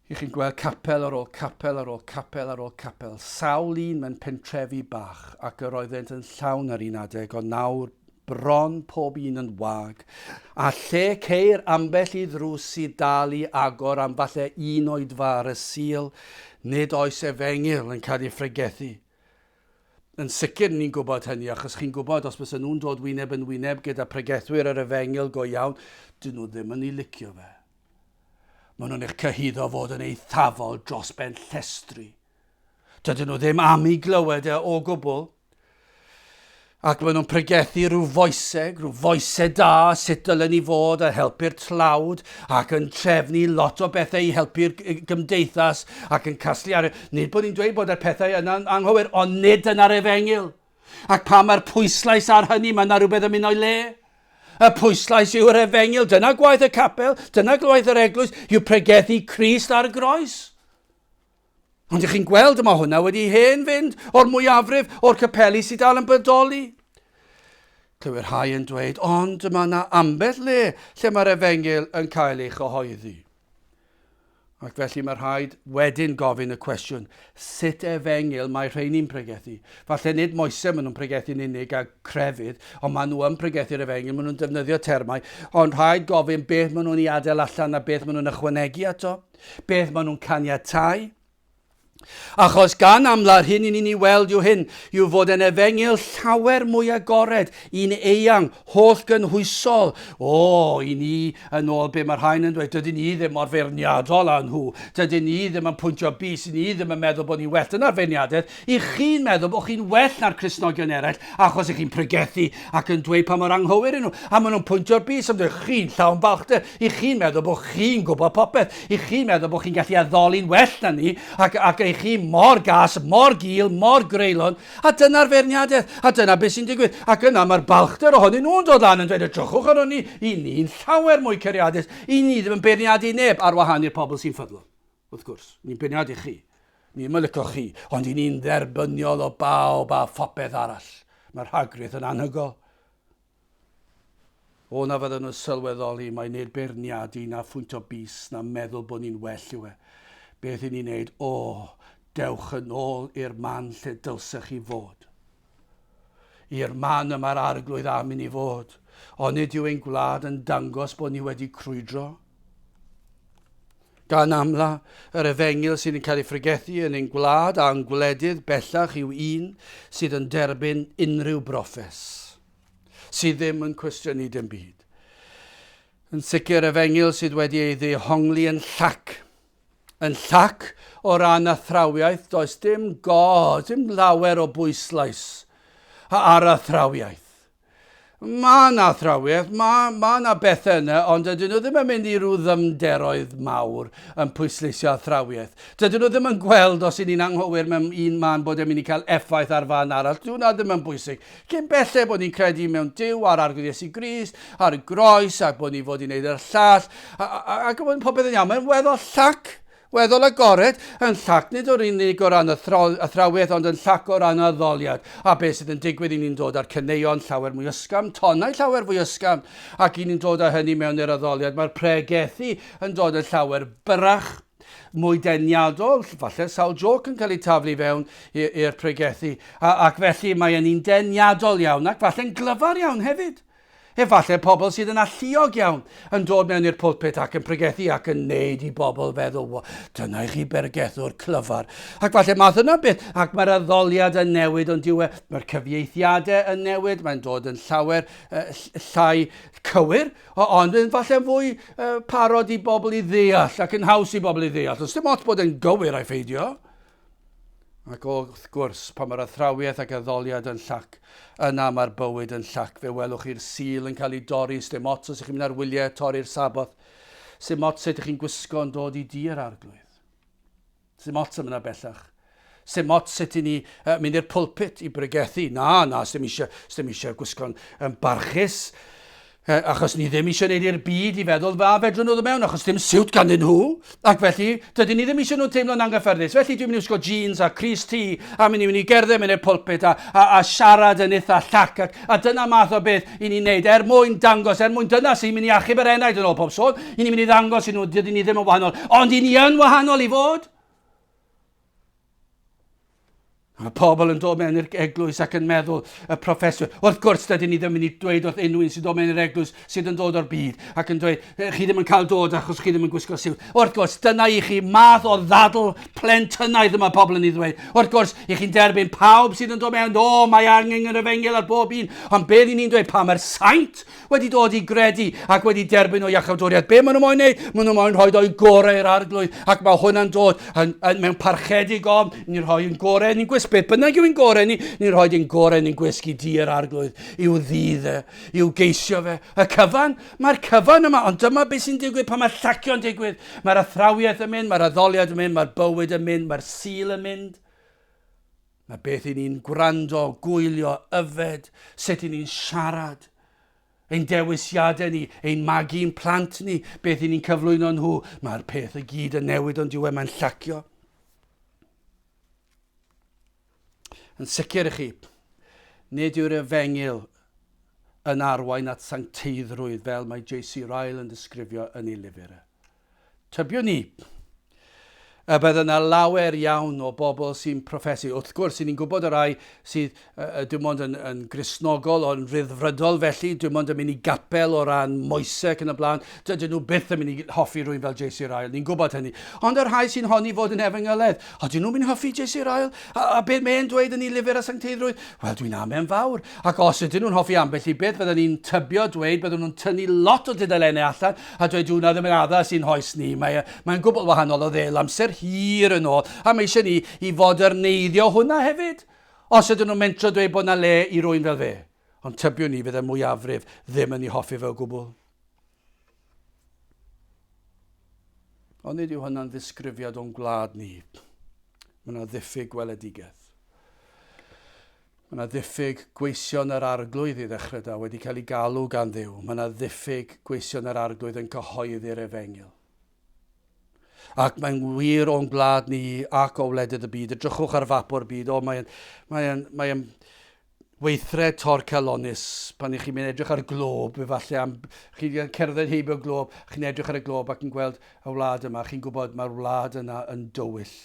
A: I chi'n gweld capel ar ôl capel ar ôl capel ar ôl capel, sawl un mewn pentrefi bach, ac yr oeddent yn llawn ar un adeg, ond nawr bron pob un yn wag, a lle ceir ambell i ddrws sydd dal i agor am falle un oedfa ar y Sul, nid oes efengyl yn cael ei phregethu. Yn sicr ni'n gwybod hynny, achos chi'n gwybod os bysa nhw'n dod wyneb yn wyneb gyda pregethwyr yr efengyl go iawn, dyn nhw ddim yn ei licio fe. Maen nhw'n eich cyhuddo fod yn eithafol dros ben llestri. Dydyn nhw ddim am ei glywed e o gwbl. Ac maen nhw'n pregethu rhyw foeseg, rhyw foeseg da, sut dylen ni fod a helpu'r tlawd, ac yn trefnu lot o bethau i helpu'r gymdeithas, ac yn casglu ar... Nid bod ni'n dweud bod y pethau yna'n anghywir, ond nid yna'r efengyl. Ac pan mae'r pwyslais ar hynny, mae yna rhywbeth yn mynd o'i le. Y pwyslais yw'r efengyl. Dyna gwaith y capel, dyna gwaith yr eglwys, yw pregethu Crist ar y groes. Ond ych chi'n gweld yma hwnna wedi hen fynd o'r mwyafrif o'r capeli sydd dal yn bodoli. Clywir rhai yn dweud, ond yma yna ambell le lle mae'r efengyl yn cael ei chyhoeddi. Ac felly mae rhaid wedyn gofyn y cwestiwn, sut efengyl mae rheini'n pregethu? Falle nid moesau maen nhw'n pregethu'n unig a crefydd, ond maen nhw yn pregethu'r efengyl, maen nhw'n defnyddio termau, ond rhaid gofyn beth maen nhw'n ei adael allan a beth maen nhw'n ychwanegu ato, beth maen nhw'n caniatau. Achos gan amla'r hyn i ni'n ei weld yw hyn, yw fod yn efengyl llawer mwy agored, un eang, holl gynhwysol. O, i ni, yn ôl be mae rhain yn dweud, dydyn ni ddim mor feirniadol â nhw. Dydyn ni ddim yn pwyntio bys, ni ddim yn meddwl bod ni'n well. Dyna'r feirniadaeth. I chi'n meddwl bod chi'n well na'r Cristnogion eraill achos i chi'n pregethu ac yn dweud pa mor anghywir yn nhw. A maen nhw'n pwyntio'r bys am dweud, chi'n llawn balchder. I chi'n meddwl bod chi'n gwybod popeth. I chi'n meddwl bod chi'n gallu addoli'n well na ni, ac, ac i chi mor gas, mor gul, mor greulon. A dyna'r feirniadaeth, a dyna beth sy'n digwydd. Ac yna mae'r balchder ohonyn nhw'n dod lan yn dweud, edrychwch arnon ni, i ni'n llawer mwy cariadus, i ni ddim yn beirniadu neb ar wahân i'r pobl sy'n ffyddlon. Wrth gwrs, ni'n beirniadu chi. Ni ddim yn licio chi, ond i ni'n dderbyniol o bawb a phopeth arall. Mae'r rhagrith yn anhygoel. O na fydden nhw'n sylweddoli mai nid beirniadu na phwynto bys na meddwl bod ni'n well yw e. Beth i ni'n neud? O, dewch yn ôl i'r man lle dylsech chi fod. I'r man y mae'r arglwydd am i ni fod. Onid yw ein gwlad yn dangos bod ni wedi crwydro? Gan amla, yr efengyl sydd yn cael ei phregethu yn ein gwlad a'n gwledydd bellach yw un sydd yn derbyn unrhyw broffes, sydd ddim yn cwestiynu dim byd. Yn sicr, efengyl sydd wedi ei ddehongli yn llac. Yn llac o ran athrawiaeth, does dim go, dim lawer o bwyslais ar athrawiaeth. Mae yna athrawiaeth, mae, mae yna bethau yna, ond dydyn nhw ddim yn mynd i rhyw ddyfnderoedd mawr yn pwysleisio athrawiaeth. Dydyn nhw ddim yn gweld os y'n ni'n anghywir mewn un man bod e'n mynd i cael effaith ar fan arall. Dyw hwnna ddim yn bwysig. Cyn belled bod ni'n credu mewn Duw a'r Arglwydd Iesu Grist, ar y groes, ac bod ni fod i wneud yr llall, ac bod popeth yn iawn. Mae'n weddol llac. Weddol agored, yn llac nid o'r unig o ran athrawiaeth ond yn llac o ran addoliad. A beth sydd yn digwydd i ni'n dod â'r caneuon llawer mwy ysgafn, tonau llawer fwy ysgafn, ac i ni'n dod â hynny mewn i'r addoliad. Mae'r pregethu yn dod yn llawer byrrach, mwy deniadol, falle sawl jôc yn cael ei taflu fewn i'r pregethu, ac felly mae yn un deniadol iawn ac falle'n glyfar iawn hefyd. Efallai pobl sydd yn alluog iawn yn dod mewn i'r pulpit ac yn pregethu ac yn neud i bobl feddwl, wo, dyna i chi bergethwr clyfar. Ac falle math yna beth, ac mae'r addoliad yn newid ond diwe, mae'r cyfieithiadau yn newid, mae'n dod yn llawer uh, llai cywir, ond yn falle fwy uh, parod i bobl i ddeall ac yn haws i bobl i ddeall. Does dim ots bod yn gywir a'i pheidio. Ac wrth gwrs, pan mae'r athrawiaeth ac addoliad yn llac, yna mae'r bywyd yn llac. Fe welwch chi'r Sul yn cael ei dorri, sdim ots os ych chi'n mynd ar wyliau, torri'r Saboth. Sdim ots sut ych chi'n gwisgo yn dod i dŷ yr Arglwydd. Sdim ots am yna bellach. Sdim ots sut i ni uh, mynd i'r pulpit i bregethu. Na, na, sdim eisiau, sdim eisiau gwisgo'n yn barchus. Achos ni ddim eisiau gwneud i'r byd i feddwl fa fedrwn nhw ddod mewn, achos dim siwt ganddyn nhw. Ac felly, dydyn ni ddim eisiau nhw teimlo'n anghyffyrddus. Felly dwi'n mynd i wisgo jeans a crys T a mynd i mynd i gerdded mewn i'r pulpit a, a, a siarad yn eitha llac. Ac, a dyna math o beth i ni'n neud, er mwyn dangos, er mwyn dyna sy'n mynd i achub yr enaid yn ôl pob sôn. I ni'n mynd i ddangos i nhw, dydyn ni ddim yn wahanol. Ond i ni yn wahanol i fod. Mae pobl yn dod mewn i'r eglwys ac yn meddwl y proffeswyr. Wrth gwrs, dydyn ni ddim yn mynd i dweud wrth unrhyw un sy'n dod mewn i'r eglwys sydd yn dod o'r byd ac yn dweud, chi ddim yn cael dod achos chi ddim yn gwisgo siwt. Wrth gwrs, dyna i chi math o ddadl plentynnaidd y mae pobl yn ei ddweud. Wrth gwrs, i chi'n derbyn pawb sydd yn dod mewn, o, mae angen yr efengyl ar bob un. Ond beth i ni'n dweud, pa mae'r saint wedi dod i gredu ac wedi derbyn o iachawdwriaeth. Be maen nhw moyn wneud? Maen nhw moyn rhoi o'i gorau i'r arglwydd ac mae hwnna'n dod yn, yn, mewn parchedig ofn. Ni'n rhoi yn gorau ni'n gwisg. Beth bynnag yw'n gorau ni, ni'n rhoi yn gorau ni'n gwisg i di yr arglwydd, i'w ddydd e, i'w geisio fe. Y cyfan, mae'r cyfan yma, ond dyma beth sy'n digwydd pan mae llacio'n digwydd. Mae'r athrawiaeth yn mynd, mae'r addoliad yn mynd, mae'r bywyd yn mynd, mae'r sul yn mynd. Mae beth i ni'n gwrando, gwylio, yfed, sut i ni'n siarad. Ein dewisiadau ni, ein magu'n plant ni, beth i ni'n cyflwyno nhw, mae'r peth y gyd yn newid ond yw e, mae'n llacio. Yn sicr i chi, nid yw'r efengyl yn arwain at sancteiddrwydd fel mae J.C. Ryle yn disgrifio yn ei lyfr. E. Tybiwn i y bydd yna lawer iawn o bobl sy'n proffesu. Wrth gwrs, i ni'n gwybod y rhai sydd uh, dim ond yn, yn Gristnogol ond rhyddfrydol felly, dim ond yn mynd i gapel o ran moeseg yn y blaen, dydyn nhw byth yn mynd i hoffi rhywun fel J.C. Ryle, ni'n gwybod hynny. Ond y rhai sy'n honni fod yn efengyledd, ydyn nhw'n mynd i hoffi J.C. Ryle? A, a beth mae'n dweud yn ei lyfr a sancteiddrwydd? Wel, dwi'n amen fawr. Ac os ydyn nhw'n hoffi ambell i beth, byddwn ni'n tybio dweud, byddwn nhw'n tynnu lot o dudalennau allan a dweud, dyw hwnna ddim yn addas i'n hoes ni, mae, e, mae'n gwbl wahanol o ddel amser hir yn ôl, a mae eisiau ni i foderneiddio hwnna hefyd. Os ydyn nhw'n mentro dweud bod yna le i rwy'n fel fe. Ond tybiwn ni fydd y mwyafrif ddim yn ei hoffi fe o gwbl. Ond nid yw hynna'n ddisgrifiad o'n gwlad ni. Mae yna ddiffyg gweledigaeth. Mae yna ddiffyg gweision yr arglwydd i ddechrau da wedi cael ei galw gan Dduw. Mae yna ddiffyg gweision yr arglwydd yn cyhoeddi'r efengyl. Ac mae'n wir o'n gwlad ni ac o wledydd y byd. Edrychwch ar fap o'r byd. O, mae'n mae mae weithred torcalonnus pan ych chi'n mynd edrych ar glob, efallai am chi'n cerdded heibio glob, chi'n edrych ar y glob ac yn gweld y wlad yma, chi'n gwybod mae'r wlad yna yn dywyll.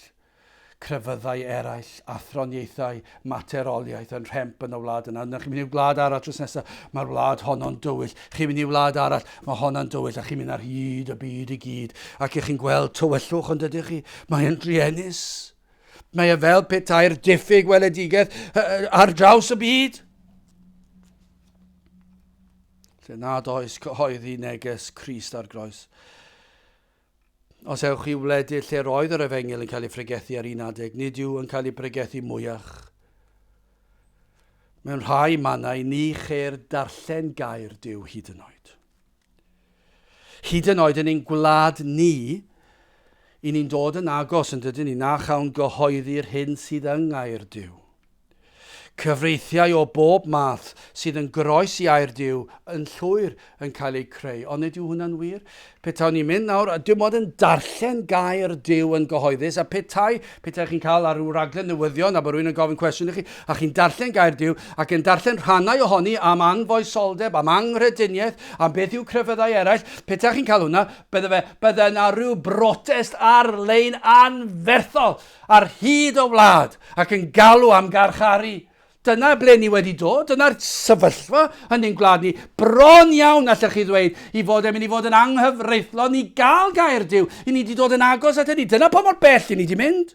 A: Crefyddau eraill, athroniaethau, materoliaeth yn rhemp yn y wlad yna. Yna chi'n mynd i wlad arall drws nesaf, mae'r wlad honno'n dywyll. Chi'n mynd i wlad arall, mae honno'n dywyll, a chi'n mynd ar hyd y byd i gyd. Ac ych chi'n gweld tywyllwch ond ydych chi, mae'n druenus. Mae e fel petai'r diffyg weledigaeth ar draws y byd. Lle nad oes cyhoeddi neges Crist ar groes. Os ewch i wledydd lle roedd yr efengyl yn cael ei phregethu ar un adeg, nid yw yn cael ei bregethu mwyach. Mewn rhai mannau, ni cheir darllen gair Duw hyd yn oed. Hyd yn oed yn ein gwlad ni, i ni'n dod yn agos yn dydyn ni, na chawn gyhoeddi'r hyn sydd yng ngair Duw. Cyfreithiau o bob math sydd yn groes i air Duw yn llwyr yn cael eu creu. Ond nid yw hwnna'n wir? Petawn ni'n mynd nawr a dim ond yn darllen gair Duw yn gyhoeddus, a petai, petai chi'n cael ar ryw raglen newyddion a bod rhywun yn gofyn cwestiwn i chi, a chi'n darllen gair Duw ac yn darllen rhannau ohoni am anfoesoldeb, am anghrediniaeth, am beth yw crefyddau eraill, petai chi'n cael hwnna, bydde fe, bydde yna rhyw brotest ar-lein anferthol ar hyd y wlad ac yn galw am garcharu. Dyna ble ni wedi dod, dyna'r sefyllfa yn ein gwlad ni. Bron iawn, allech chi ddweud, i fod e'n mynd i fod yn anghyfreithlon i gael gair Duw. I ni wedi dod yn agos at hynny. Dyna pa mor bell i ni wedi mynd.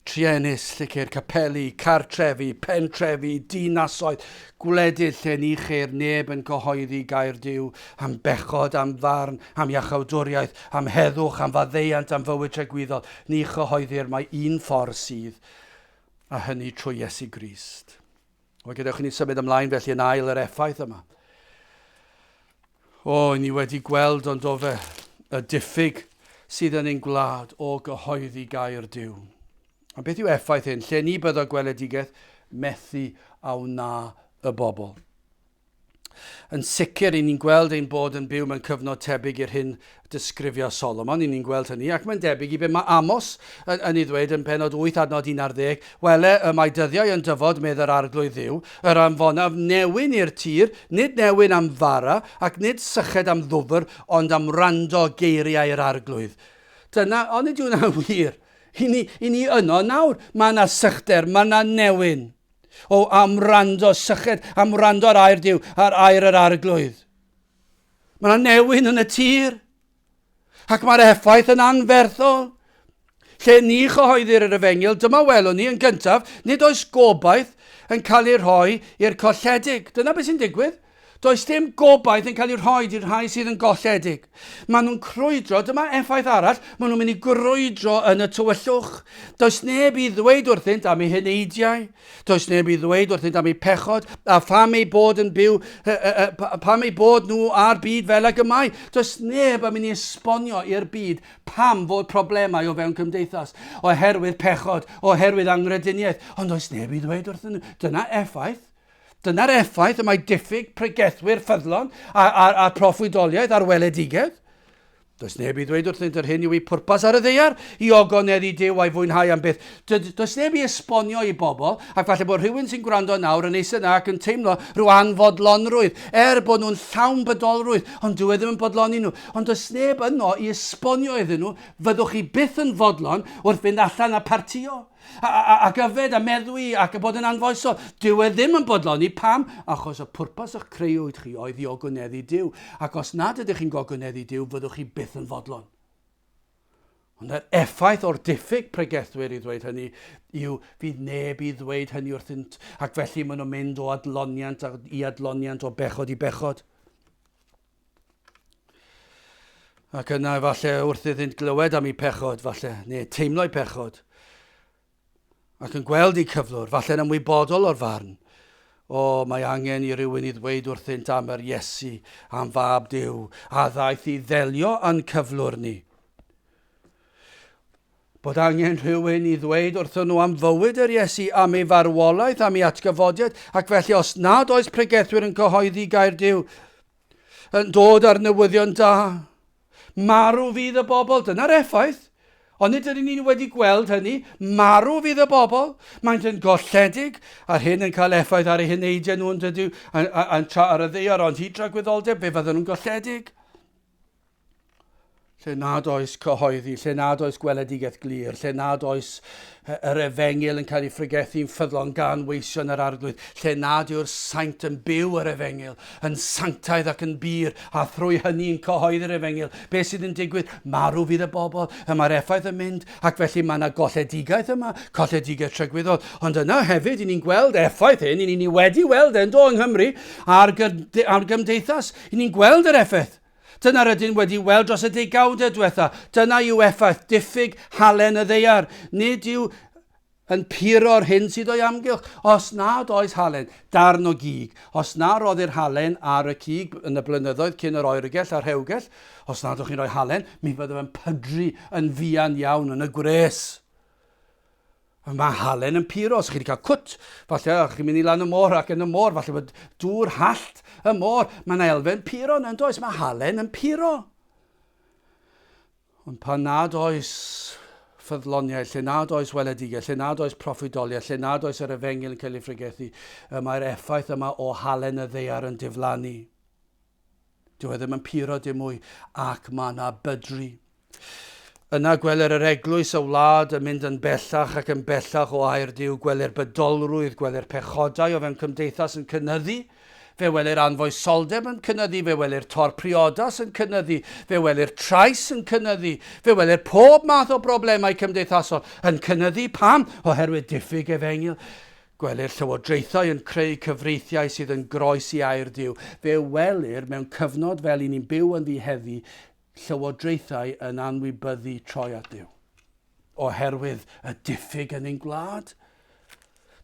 A: Truenus lle ceir capeli, cartrefi, pentrefi, dinasoedd, gwledydd lle ni cheir neb yn cyhoeddi gair Duw am bechod, am farn, am iachawdwriaeth, am heddwch, am faddeuant, am fywyd tragwyddol. Ni chyhoeddir mai un ffordd sydd, a hynny trwy Iesu Grist. Wel, gadewch i ni symud ymlaen felly yn ail yr effaith yma. O, ni wedi gweld ond o fe y diffyg sydd yn ein gwlad o gyhoeddi gair Duw. A beth yw effaith hyn? Lle ni byddo gweledigaeth, methu a wna y bobl. Yn sicr, i ni'n gweld ein bod yn byw mewn cyfnod tebyg i'r hyn disgrifio Solomon, i ni'n gweld hynny, ac mae'n debyg i be mae Amos yn, yn ei ddweud yn penod 8 adnod 11, Wele, y mae dyddiau yn dyfod, medd yr arglwydd dduw, yr anfonaf newyn i'r tir, nid newyn am fara, ac nid syched am ddwfr, ond am wrando geiriau yr arglwydd. Dyna, onid yw hwnna'n wir? I ni, i ni yno nawr, mae yna sychder, mae yna newyn. O, am wrando, syched, am wrando ar air Duw, ar air yr arglwydd. Mae yna newyn yn y tir, ac mae'r effaith yn anferthol. Lle ni chyhoeddir yr efengyl, dyma welwn ni yn gyntaf, nid oes gobaith yn cael ei rhoi i'r colledig. Dyna beth sy'n digwydd. Does dim gobaith yn cael ei rhoi i'r rhai sydd yn golledig. Maen nhw'n crwydro, dyma effaith arall, maen nhw'n mynd i grwydro yn y tywyllwch. Does neb i ddweud wrthynt am eu heneidiau. Does neb i ddweud wrthynt am eu pechod a pham eu bod yn byw, pam eu bod nhw a'r byd fel ag y mae. Does neb yn mynd i esbonio i'r byd pam fod problemau o fewn cymdeithas, oherwydd pechod, oherwydd anghrediniaeth. Ond does neb i ddweud wrthyn nhw. Dyna effaith. Dyna'r effaith y mae diffyg pregethwyr ffyddlon a, a, a proffwydoliaeth a'r weledigaeth. Does neb i ddweud wrthynt yr hyn yw eu pwrpas ar y ddaear, i ogoneddu Duw a'i fwynhau am byth. Does neb i esbonio i bobl, ac falle bod rhywun sy'n gwrando nawr yn eistedd yna ac yn teimlo rhyw anfodlonrwydd, er bod nhw'n llawn bydolrwydd, ond dyw e ddim yn bodloni nhw. Ond does neb yno i esbonio iddyn nhw, fyddwch chi byth yn fodlon wrth fynd allan a partïo. A, a, ac yfed a meddwi ac bod yn anfoesol. Dyw e ddim yn bodloni. Pam? Achos y pwrpas o'ch creuwyd chi oedd i ogoneddu Duw. Ac os nad ydych chi'n gogoneddu Duw, fyddwch chi byth yn fodlon. Ond yr effaith o'r diffyg pregethwyr i ddweud hynny yw fydd neb i ddweud hynny wrthynt, ac felly maen nhw'n mynd o adloniant i adloniant, o bechod i bechod. Ac yna efallai wrth iddynt glywed am eu pechod, falle, neu teimlo'u pechod, ac yn gweld eu cyflwr, falle'n ymwybodol o'r farn, o, mae angen i rywun i ddweud wrthynt am yr Iesu, am fab Duw, a ddaeth i ddelio â'n cyflwr ni. Bod angen rhywun i ddweud wrthyn nhw am fywyd yr Iesu, am ei farwolaeth, am ei atgyfodiad, ac felly os nad oes pregethwyr yn cyhoeddi gair Duw, yn dod â'r newyddion da. Marw fydd y bobl, dyna'r effaith. Ond nid ydyn ni wedi gweld hynny. Marw fydd y bobl. Maent yn golledig, a'r hyn yn cael effaith ar eu heneidiau nhw yn dydw, yn, yn tra ar y ddaear, ond hyd dragwyddoldeb, fe fydden nhw'n golledig. Lle nad oes cyhoeddi, lle nad oes gweledigaeth glir, lle nad oes yr efengyl yn cael ei phregethu'n ffyddlon gan weision yr Arglwydd, lle nad yw'r saint yn byw yr efengyl, yn sanctaidd ac yn bur, a thrwy hynny'n cyhoeddi'r efengyl, beth sydd yn digwydd? Marw fydd y bobl, y mae'r effaith yn mynd, ac felly mae yna golledigaeth yma, colledigaeth tragwyddol. Ond yna hefyd, i ni'n gweld effaith hyn, i ni wedi weld e'n do yng Nghymru, a'r, ar gymdeithas, i ni'n gweld yr effaith. Dyna rydyn wedi weld dros y degawdau diwetha. Dyna yw effaith diffyg halen y ddaear. Nid yw yn puro'r hyn sydd o'i amgylch. Os nad oes halen, darn o gig, os na roddir halen ar y cig yn y blynyddoedd cyn yr oergell a'r rhewgell, os nad ydych chi'n rhoi halen, mi fydd fe'n pydru yn fuan iawn yn y gwres. Mae halen yn puro. Os chi wedi cael cwt, falle chi'n mynd i lan y môr ac yn y môr, falle bod dŵr hallt y môr. Mae yna elfen puro yn does? Mae halen yn puro. Ond pan nad oes ffyddloniaeth, lle nad oes weledigaeth, lle nad oes proffwydoliaeth, lle nad oes yr efengyl yn cael ei phregethu, y mae'r effaith yma o halen y ddaear yn diflannu. Dyw e ddim yn puro dim mwy, ac mae yna bydru. Yna gweler yr eglwys y wlad yn mynd yn bellach ac yn bellach o air Duw, gweler bydolrwydd, gweler pechodau o fewn cymdeithas yn cynyddu, fe welir anfoesoldeb yn cynyddu, fe welir tor priodas yn cynyddu, fe welir trais yn cynyddu, fe welir pob math o broblemau cymdeithasol yn cynyddu. Pam? Oherwydd diffyg efengyl. Gwelir llywodraethau yn creu cyfreithiau sydd yn groes i air Duw. Fe welir, mewn cyfnod fel i ni'n byw ynddi heddi, llywodraethau yn anwybyddu troi at Dduw. Oherwydd y diffyg yn ein gwlad.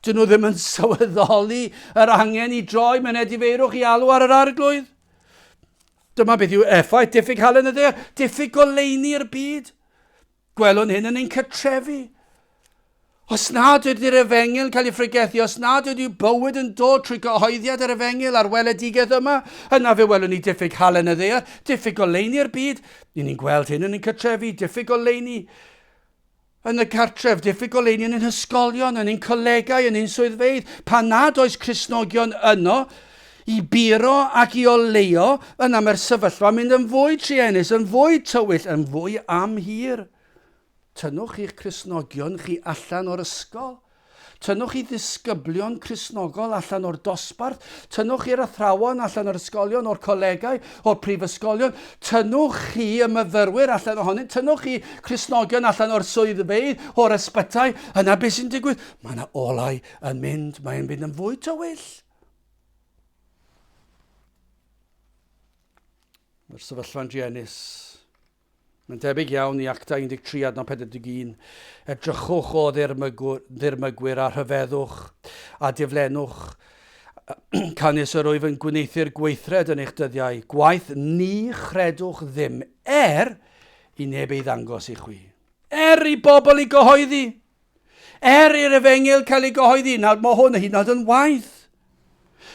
A: Dyn nhw ddim yn sylweddoli yr angen i droi mewn edifeirwch i alw ar yr arglwydd. Dyma beth yw effaith diffyg halen y ddaear, diffyg goleuni'r byd. Gwelwn hyn yn ein cartrefi. Os nad ydy'r efengyl yn cael ei phregethu, os nad ydy bywyd yn dod trwy gyhoeddiad yr efengyl a'r weledigaeth yma, yna fe welwn ni diffyg halen y ddaear, diffyg goleuni'r byd. Ni'n ni'n gweld hyn yn ein cartrefi, diffyg goleuni yn y cartref, diffyg goleuni yn ein hysgolion, yn ein colegau, yn ein swyddfeydd. Pan nad oes Cristnogion yno, i buro ac i oleuo, yna mae'r sefyllfa'n mynd yn fwy truenus, yn fwy tywyll, yn fwy amhir. Tynnwch chi'ch Cristnogion chi allan o'r ysgol. Tynnwch chi ddisgyblion Cristnogol allan o'r dosbarth. Tynnwch chi'r athrawon allan o'r ysgolion, o'r colegau, o'r prifysgolion. Tynnwch chi y myfyrwyr allan ohonynt. Tynnwch chi Cristnogion allan o'r swyddfeydd, o'r ysbytai. Yna beth sy'n digwydd? Mae yna olau yn mynd, mae'n mynd yn fwy tywyll. Mae'r sefyllfa'n druenus. Mae'n debyg iawn i Actau 13 adnod 41. Edrychwch o ddirmygwyr a rhyfeddwch a diflenwch, canys yr wyf yn gwneuthur gweithred yn eich dyddiau, gwaith ni chredwch ddim, er i neb ei ddangos i chwi. Er i bobl i gyhoeddi. Er i'r efengyl cael ei gyhoeddi, nawr mae hwn hyd yn oed yn waeth.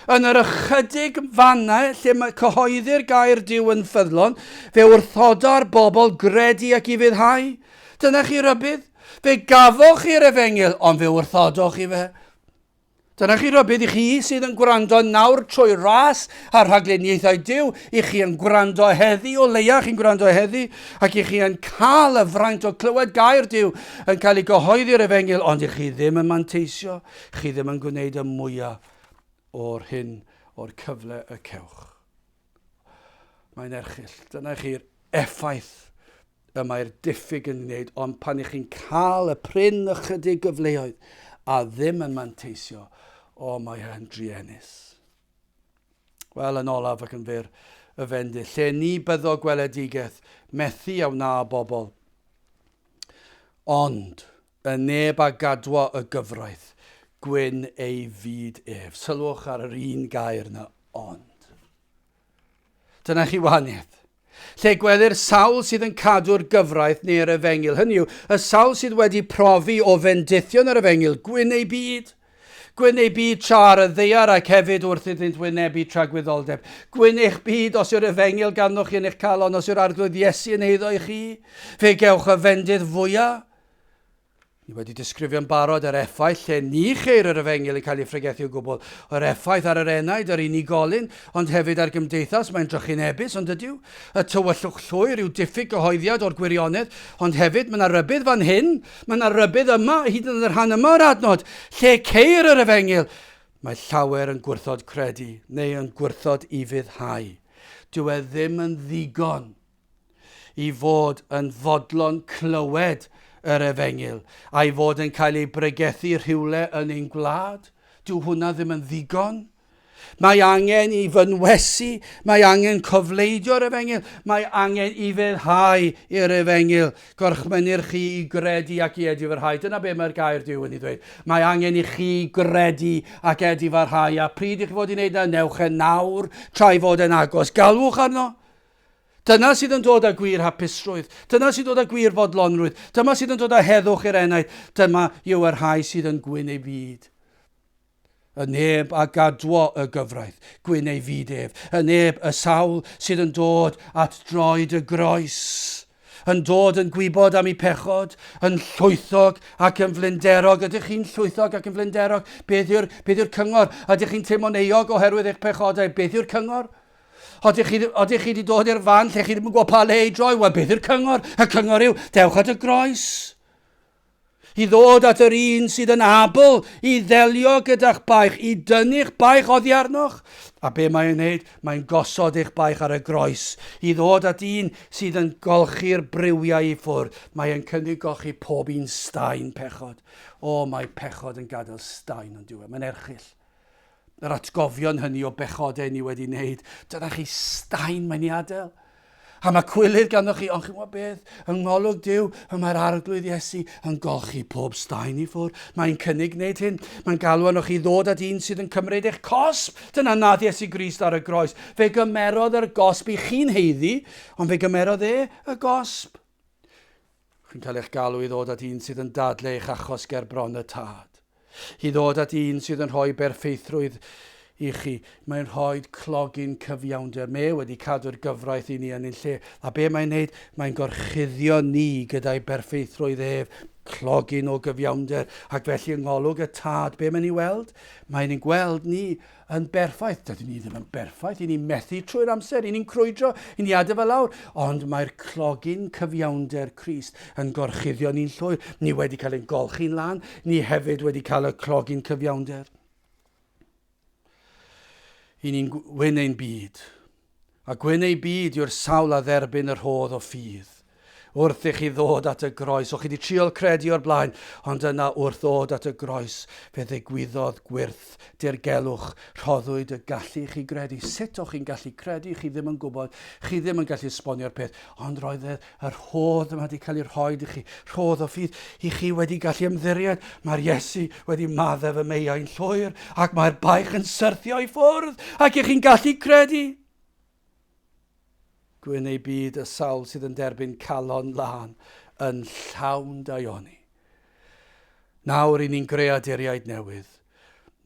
A: Yn yr ychydig fannau lle mae cyhoeddi'r gair Duw yn ffyddlon, fe wrthoda'r bobl gredu ac ufuddhau. Dyna chi rybudd. Fe gafoch chi'r efengyl, ond fe wrthodoch chi fe. Dyna chi rybudd i chi sydd yn gwrando nawr trwy ras a rhagluniaethau Duw, i chi yn gwrando heddi, o leia chi'n gwrando heddi, ac i chi yn cael y fraint o clywed gair Duw yn cael ei gyhoeddi'r efengyl, ond i chi ddim yn manteisio, chi ddim yn gwneud y mwyaf o'r hyn, o'r cyfle y cewch. Mae'n erchyll. Dyna chi'r effaith y mae'r diffyg yn wneud, ond pan ych chi'n cael y prin ychydig gyfleoedd a ddim yn manteisio, o, mae e'n druenus. Wel, yn olaf ac yn fyr, y fendith, lle ni byddo gweledigaeth, methu a wna y bobl. Ond, Y neb a gadwo y gyfraith, gwyn ei fyd ef. Sylwch ar yr un gair na, ond. Dyna chi wahaniaeth. Lle gwelir sawl sydd yn cadw'r gyfraith neu'r efengyl, hynny yw, y sawl sydd wedi profi o fendithion yr efengyl, gwyn ei byd. Gwyn ei byd tra ar y ddaear ac hefyd wrth iddynt wynebu tragwyddoldeb. Gwyn eich byd os yw'r efengyl ganddoch chi yn eich calon, os yw'r Arglwydd Iesu yn eiddo i chi. Fe gewch y fendith fwyaf. Ni wedi disgrifio'n barod yr effaith lle ni cheir yr efengyl yn cael ei phregethu o gwbl, yr effaith ar yr enaid, yr unigolyn, ond hefyd ar gymdeithas, mae'n drychinebus, ond ydyw? Y tywyllwch llwyr yw diffyg gyhoeddiad o'r gwirionedd, ond hefyd mae yna rybudd fan hyn, mae yna rybudd yma, hyd yn y rhan yma o'r adnod, lle ceir yr efengyl. Mae llawer yn gwrthod credu, neu yn gwrthod ufuddhau. Dyw e ddim yn ddigon i fod yn fodlon clywed yr efengyl a'i fod yn cael ei bregethu rhywle yn ein gwlad. Dyw hwnna ddim yn ddigon. Mae angen i fynwesu, mae angen cofleidio'r efengyl, mae angen i feddhau i'r efengyl. Gorchmynir chi i gredu ac i edifarhau. Dyna be mae'r gair Duw yn ei ddweud. Mae angen i chi gredu ac edifarhau. A pryd i chi fod i wneud na, newch e nawr, tra'i fod e'n agos. Galwch arno. Dyna sydd yn dod â gwir hapusrwydd. Dyna sy'n dod â gwir fodlonrwydd. Dyma sydd yn dod â heddwch i'r enaid. Dyma yw y rhai sydd yn gwyn ei fyd. Y neb a gadwo y gyfraith, gwyn ei fyd ef. Y neb, y sawl sydd yn dod at droed y groes, yn dod yn gwybod am eu pechod, yn llwythog ac yn flinderog. Ydych chi'n llwythog ac yn flinderog? Beth yw'r, beth yw'r cyngor? Ydych chi'n teimlo'n euog oherwydd eich pechodau? Beth yw'r cyngor? Odych chi, odych chi wedi dod i'r fan lle chi ddim yn gwybod pa le i droi? Wel, beth yw'r cyngor? Y cyngor yw, dewch at y groes. I ddod at yr un sydd yn abl i ddelio gyda'ch baich, i dynnu'ch baich oddi arnoch. A be mae'n wneud? Mae'n gosod eich baich ar y groes. I ddod at un sydd yn golchi'r briwiau i ffwrdd. Mae'n cynnig golchi pob un staen pechod. O, mae pechod yn gadael staen ond dyw e. Mae'n erchyll. Yr atgofion hynny o bechodau ni wedi wneud. Dyna chi staen mae'n ei adael. A mae cwilydd ganddo chi, ond chi'n gwybod beth? Yng ngolwg Duw, y mae'r Arglwydd Iesu yn golchi pob staen i ffwrdd. Mae'n cynnig wneud hyn. Mae'n galw arnoch chi ddod at un sydd yn cymryd eich cosb. Dyna nath Iesu Grist ar y groes. Fe gymerodd yr gosb i chi'n heiddi, ond fe gymerodd e y gosb. Chi'n cael eich galw i ddod at un sydd yn dadle eich achos ger bron y Tad. I ddod at un sydd yn rhoi berffeithrwydd i chi. Mae'n rhoi clogyn cyfiawnder. Mae e wedi cadw'r gyfraith i ni yn ein lle. A be mae'n wneud? Mae'n gorchuddio ni gyda'i berffeithrwydd ef, clogyn o gyfiawnder. Ac felly yng ngolwg y Tad, be mae'n ei weld? Mae'n ein gweld ni yn berffaith. Dydyn ni ddim yn berffaith, i ni'n methu trwy'r amser, i ni'n crwydro, i ni adael fe lawr. Ond mae'r clogyn cyfiawnder Crist yn gorchuddio ni'n llwyr. Ni wedi cael ein golchi'n lân, ni hefyd wedi cael y clogyn cyfiawnder. I ni'n wyn ein byd. A gwyn ei byd yw'r sawl a dderbyn y rhodd o ffydd. Wrth i chi ddod at y groes, o'ch chi wedi trial credu o'r blaen, ond yna wrth ddod at y groes, fe ddigwyddodd gwyrth, dirgelwch, rhoddwyd y gallu i chi gredu. Sut o'ch chi'n gallu credu? Chi ddim yn gwybod, chi ddim yn gallu esbonio'r peth, ond roedd y, y rhodd yma wedi cael ei rhoi i chi, rhodd o ffydd, i chi wedi gallu ymddiried. Mae'r Iesu wedi maddef y meiau'n llwyr, ac mae'r baich yn syrthio i ffwrdd, ac i chi'n gallu credu. Gwyn ei byd y sawl sydd yn derbyn calon lân yn llawn daioni. Nawr i ni'n greaduriaid newydd.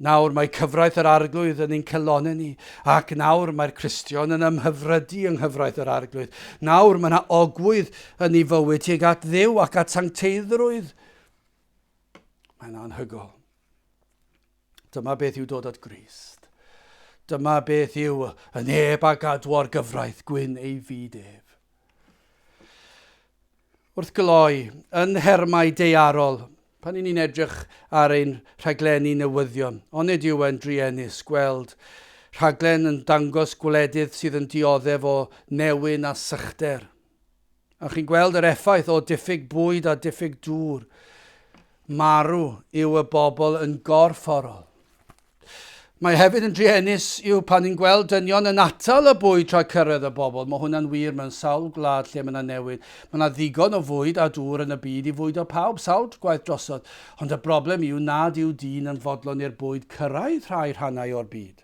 A: Nawr mae cyfraith yr Arglwydd yn ein calonnau ni, ac nawr mae'r Cristion yn ymhyfrydu yng nghyfraith yr Arglwydd. Nawr mae yna ogwydd yn ei fywyd tuag at Dduw ac at sancteiddrwydd. Mae'n anhygoel. Dyma beth yw dod at Grist. Dyma beth yw y neb a gadwo'r gyfraith gwyn ei fyd ef. Wrth gloi, yn nhermau daearol, pan 'y ni'n edrych ar ein rhaglenni newyddion, onid yw e'n druenus gweld rhaglen yn dangos gwledydd sydd yn dioddef o newyn a sychder? A chi'n gweld yr effaith o diffyg bwyd a diffyg dŵr. Marw yw y bobl yn gorfforol. Mae hefyd yn druenus yw pan ni'n gweld dynion yn atal y bwyd rhag cyrraedd y bobl. Mae hwnna'n wir mewn sawl gwlad lle mae yna newid. Mae yna ddigon o fwyd a dŵr yn y byd i fwydo pawb sawl gwaith drosodd. Ond y broblem yw nad yw dyn yn fodlon i'r bwyd cyrraedd rhai rhannau o'r byd.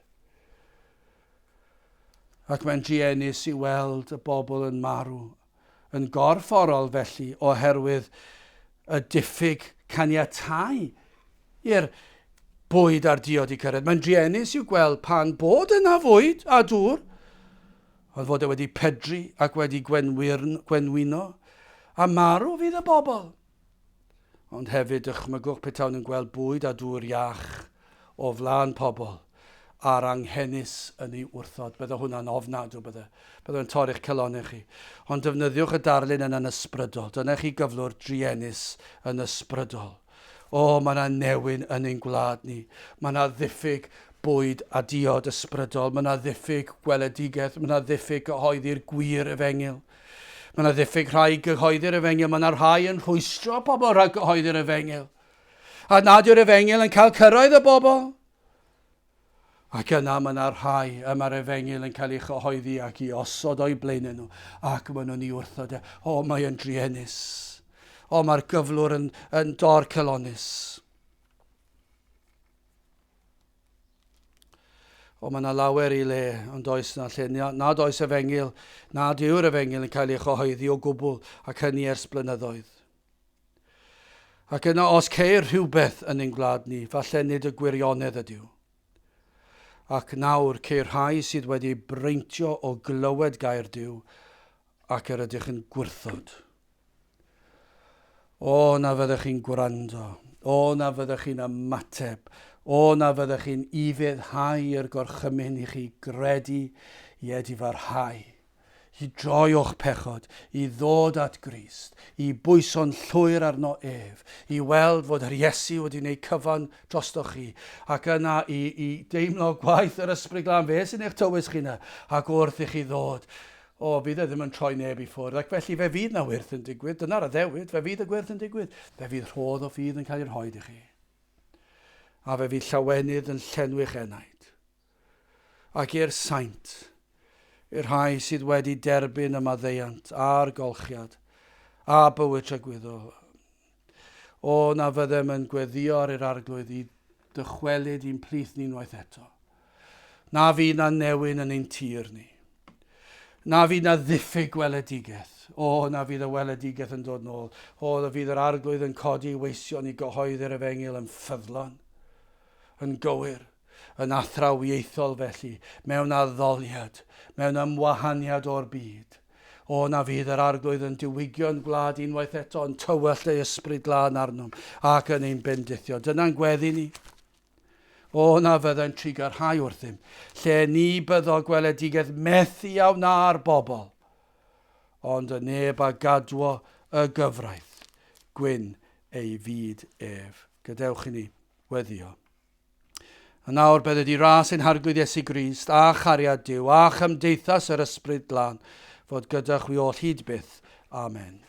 A: Ac mae'n druenus i weld y bobl yn marw yn gorfforol felly oherwydd y diffyg caniatáu i'r bwyd a'r diod i cyrraedd. Mae'n druenus i'w gweld pan bod yna fwyd a dŵr, ond fod e wedi pydru ac wedi gwenwyno, a marw fydd y bobl. Ond hefyd dychmygwch petawn yn gweld bwyd a dŵr iach o flaen pobl a'r anghenus yn ei wrthod. Bydde hwnna'n ofnadw, bydde. Bydde fe'n torri'ch calonnau chi. Ond defnyddiwch y darlun yna'n ysbrydol. Dyna chi gyflwr druenus yn ysbrydol. O, mae yna newyn yn ein gwlad ni. Mae yna ddiffyg bwyd a diod ysbrydol. Mae yna ddiffyg gweledigaeth. Mae yna ddiffyg cyhoeddi'r gwir efengyl. Mae yna ddiffyg rhai gyhoeddi'r efengyl. Mae yna rhai yn rhwystro pobl rhag gyhoeddi'r efengyl. A nad yw'r efengyl yn cael cyrraedd y bobl. Ac yna mae yna rhai y mae'r efengyl yn cael ei chyhoeddi ac i osod o'i blaenau nhw, ac maen nhw'n ei wrthod e. O, mae yn druenus. O, mae'r gyflwr yn, yn dorcalonnus. O, mae yna lawer i le, ond oes na lle nad oes efengyl, nad yw'r efengyl yn cael ei chyhoeddi o gwbl, ac hynny ers blynyddoedd. Ac yna os ceir rhywbeth yn ein gwlad ni, falle nid y gwirionedd ydyw. Ac nawr ceir rhai sydd wedi eu breintio o glywed gair Duw ac yr ydych yn gwrthod. O, na fyddech chi'n gwrando. O, na fyddech chi'n ymateb. O, na fyddech chi'n ufuddhau i'r gorchymyn i chi gredu i edifarhau, i droi o'ch pechod, i ddod at Grist, i bwyso'n llwyr arno ef, i weld fod yr Iesu wedi wneud cyfan drostoch chi, ac yna i, i deimlo gwaith yr Ysbryd Glân, fe sy'n eich tywys chi yna, ac wrth i chi ddod, O, fydd e ddim yn troi neb i ffwrdd, ac felly fe fydd 'na wyrth yn digwydd, dyna'r addewid, fe fydd y gwyrth yn digwydd, fe fydd rhodd o ffydd yn cael ei rhoid i chi. A fe fydd llawenydd yn llenwi'ch enaid. Ac i'r saint, i'r rhai sydd wedi derbyn y maddeuant a'r golchiad, a bywyd tragwyddol, O, na fyddem yn gweddïo ar yr Arglwydd i dychwelyd i'n plith ni unwaith eto. Na fydd na newyn yn ein tir ni. Na fydd na ddiffyg gweledigaeth. O, na fydd y weledigaeth yn dod nôl. O, na fydd yr Arglwydd yn codi ei weision i gyhoeddi'r efengyl yn ffyddlon, yn gywir, yn athrawiaethol felly, mewn addoliad, mewn ymwahaniad o'r byd. O, na fydd yr Arglwydd yn diwygio'n gwlad unwaith eto, yn tywallt ei ysbryd glân arnom ac yn ein bendithio. Dyna'n gweddi ni. O, na fyddai'n trugarhau wrthym, lle ni byddo gweledigaeth methu a wna'r bobl, ond y neb a gadwo y gyfraith, gwyn ei fyd ef. Gadewch i ni weddio. A nawr bydded i ras ein Harglwydd Iesu Grist, a chariad Duw, a chymdeithas yr Ysbryd Glân, fod gyda chwi oll hyd byth. Amen.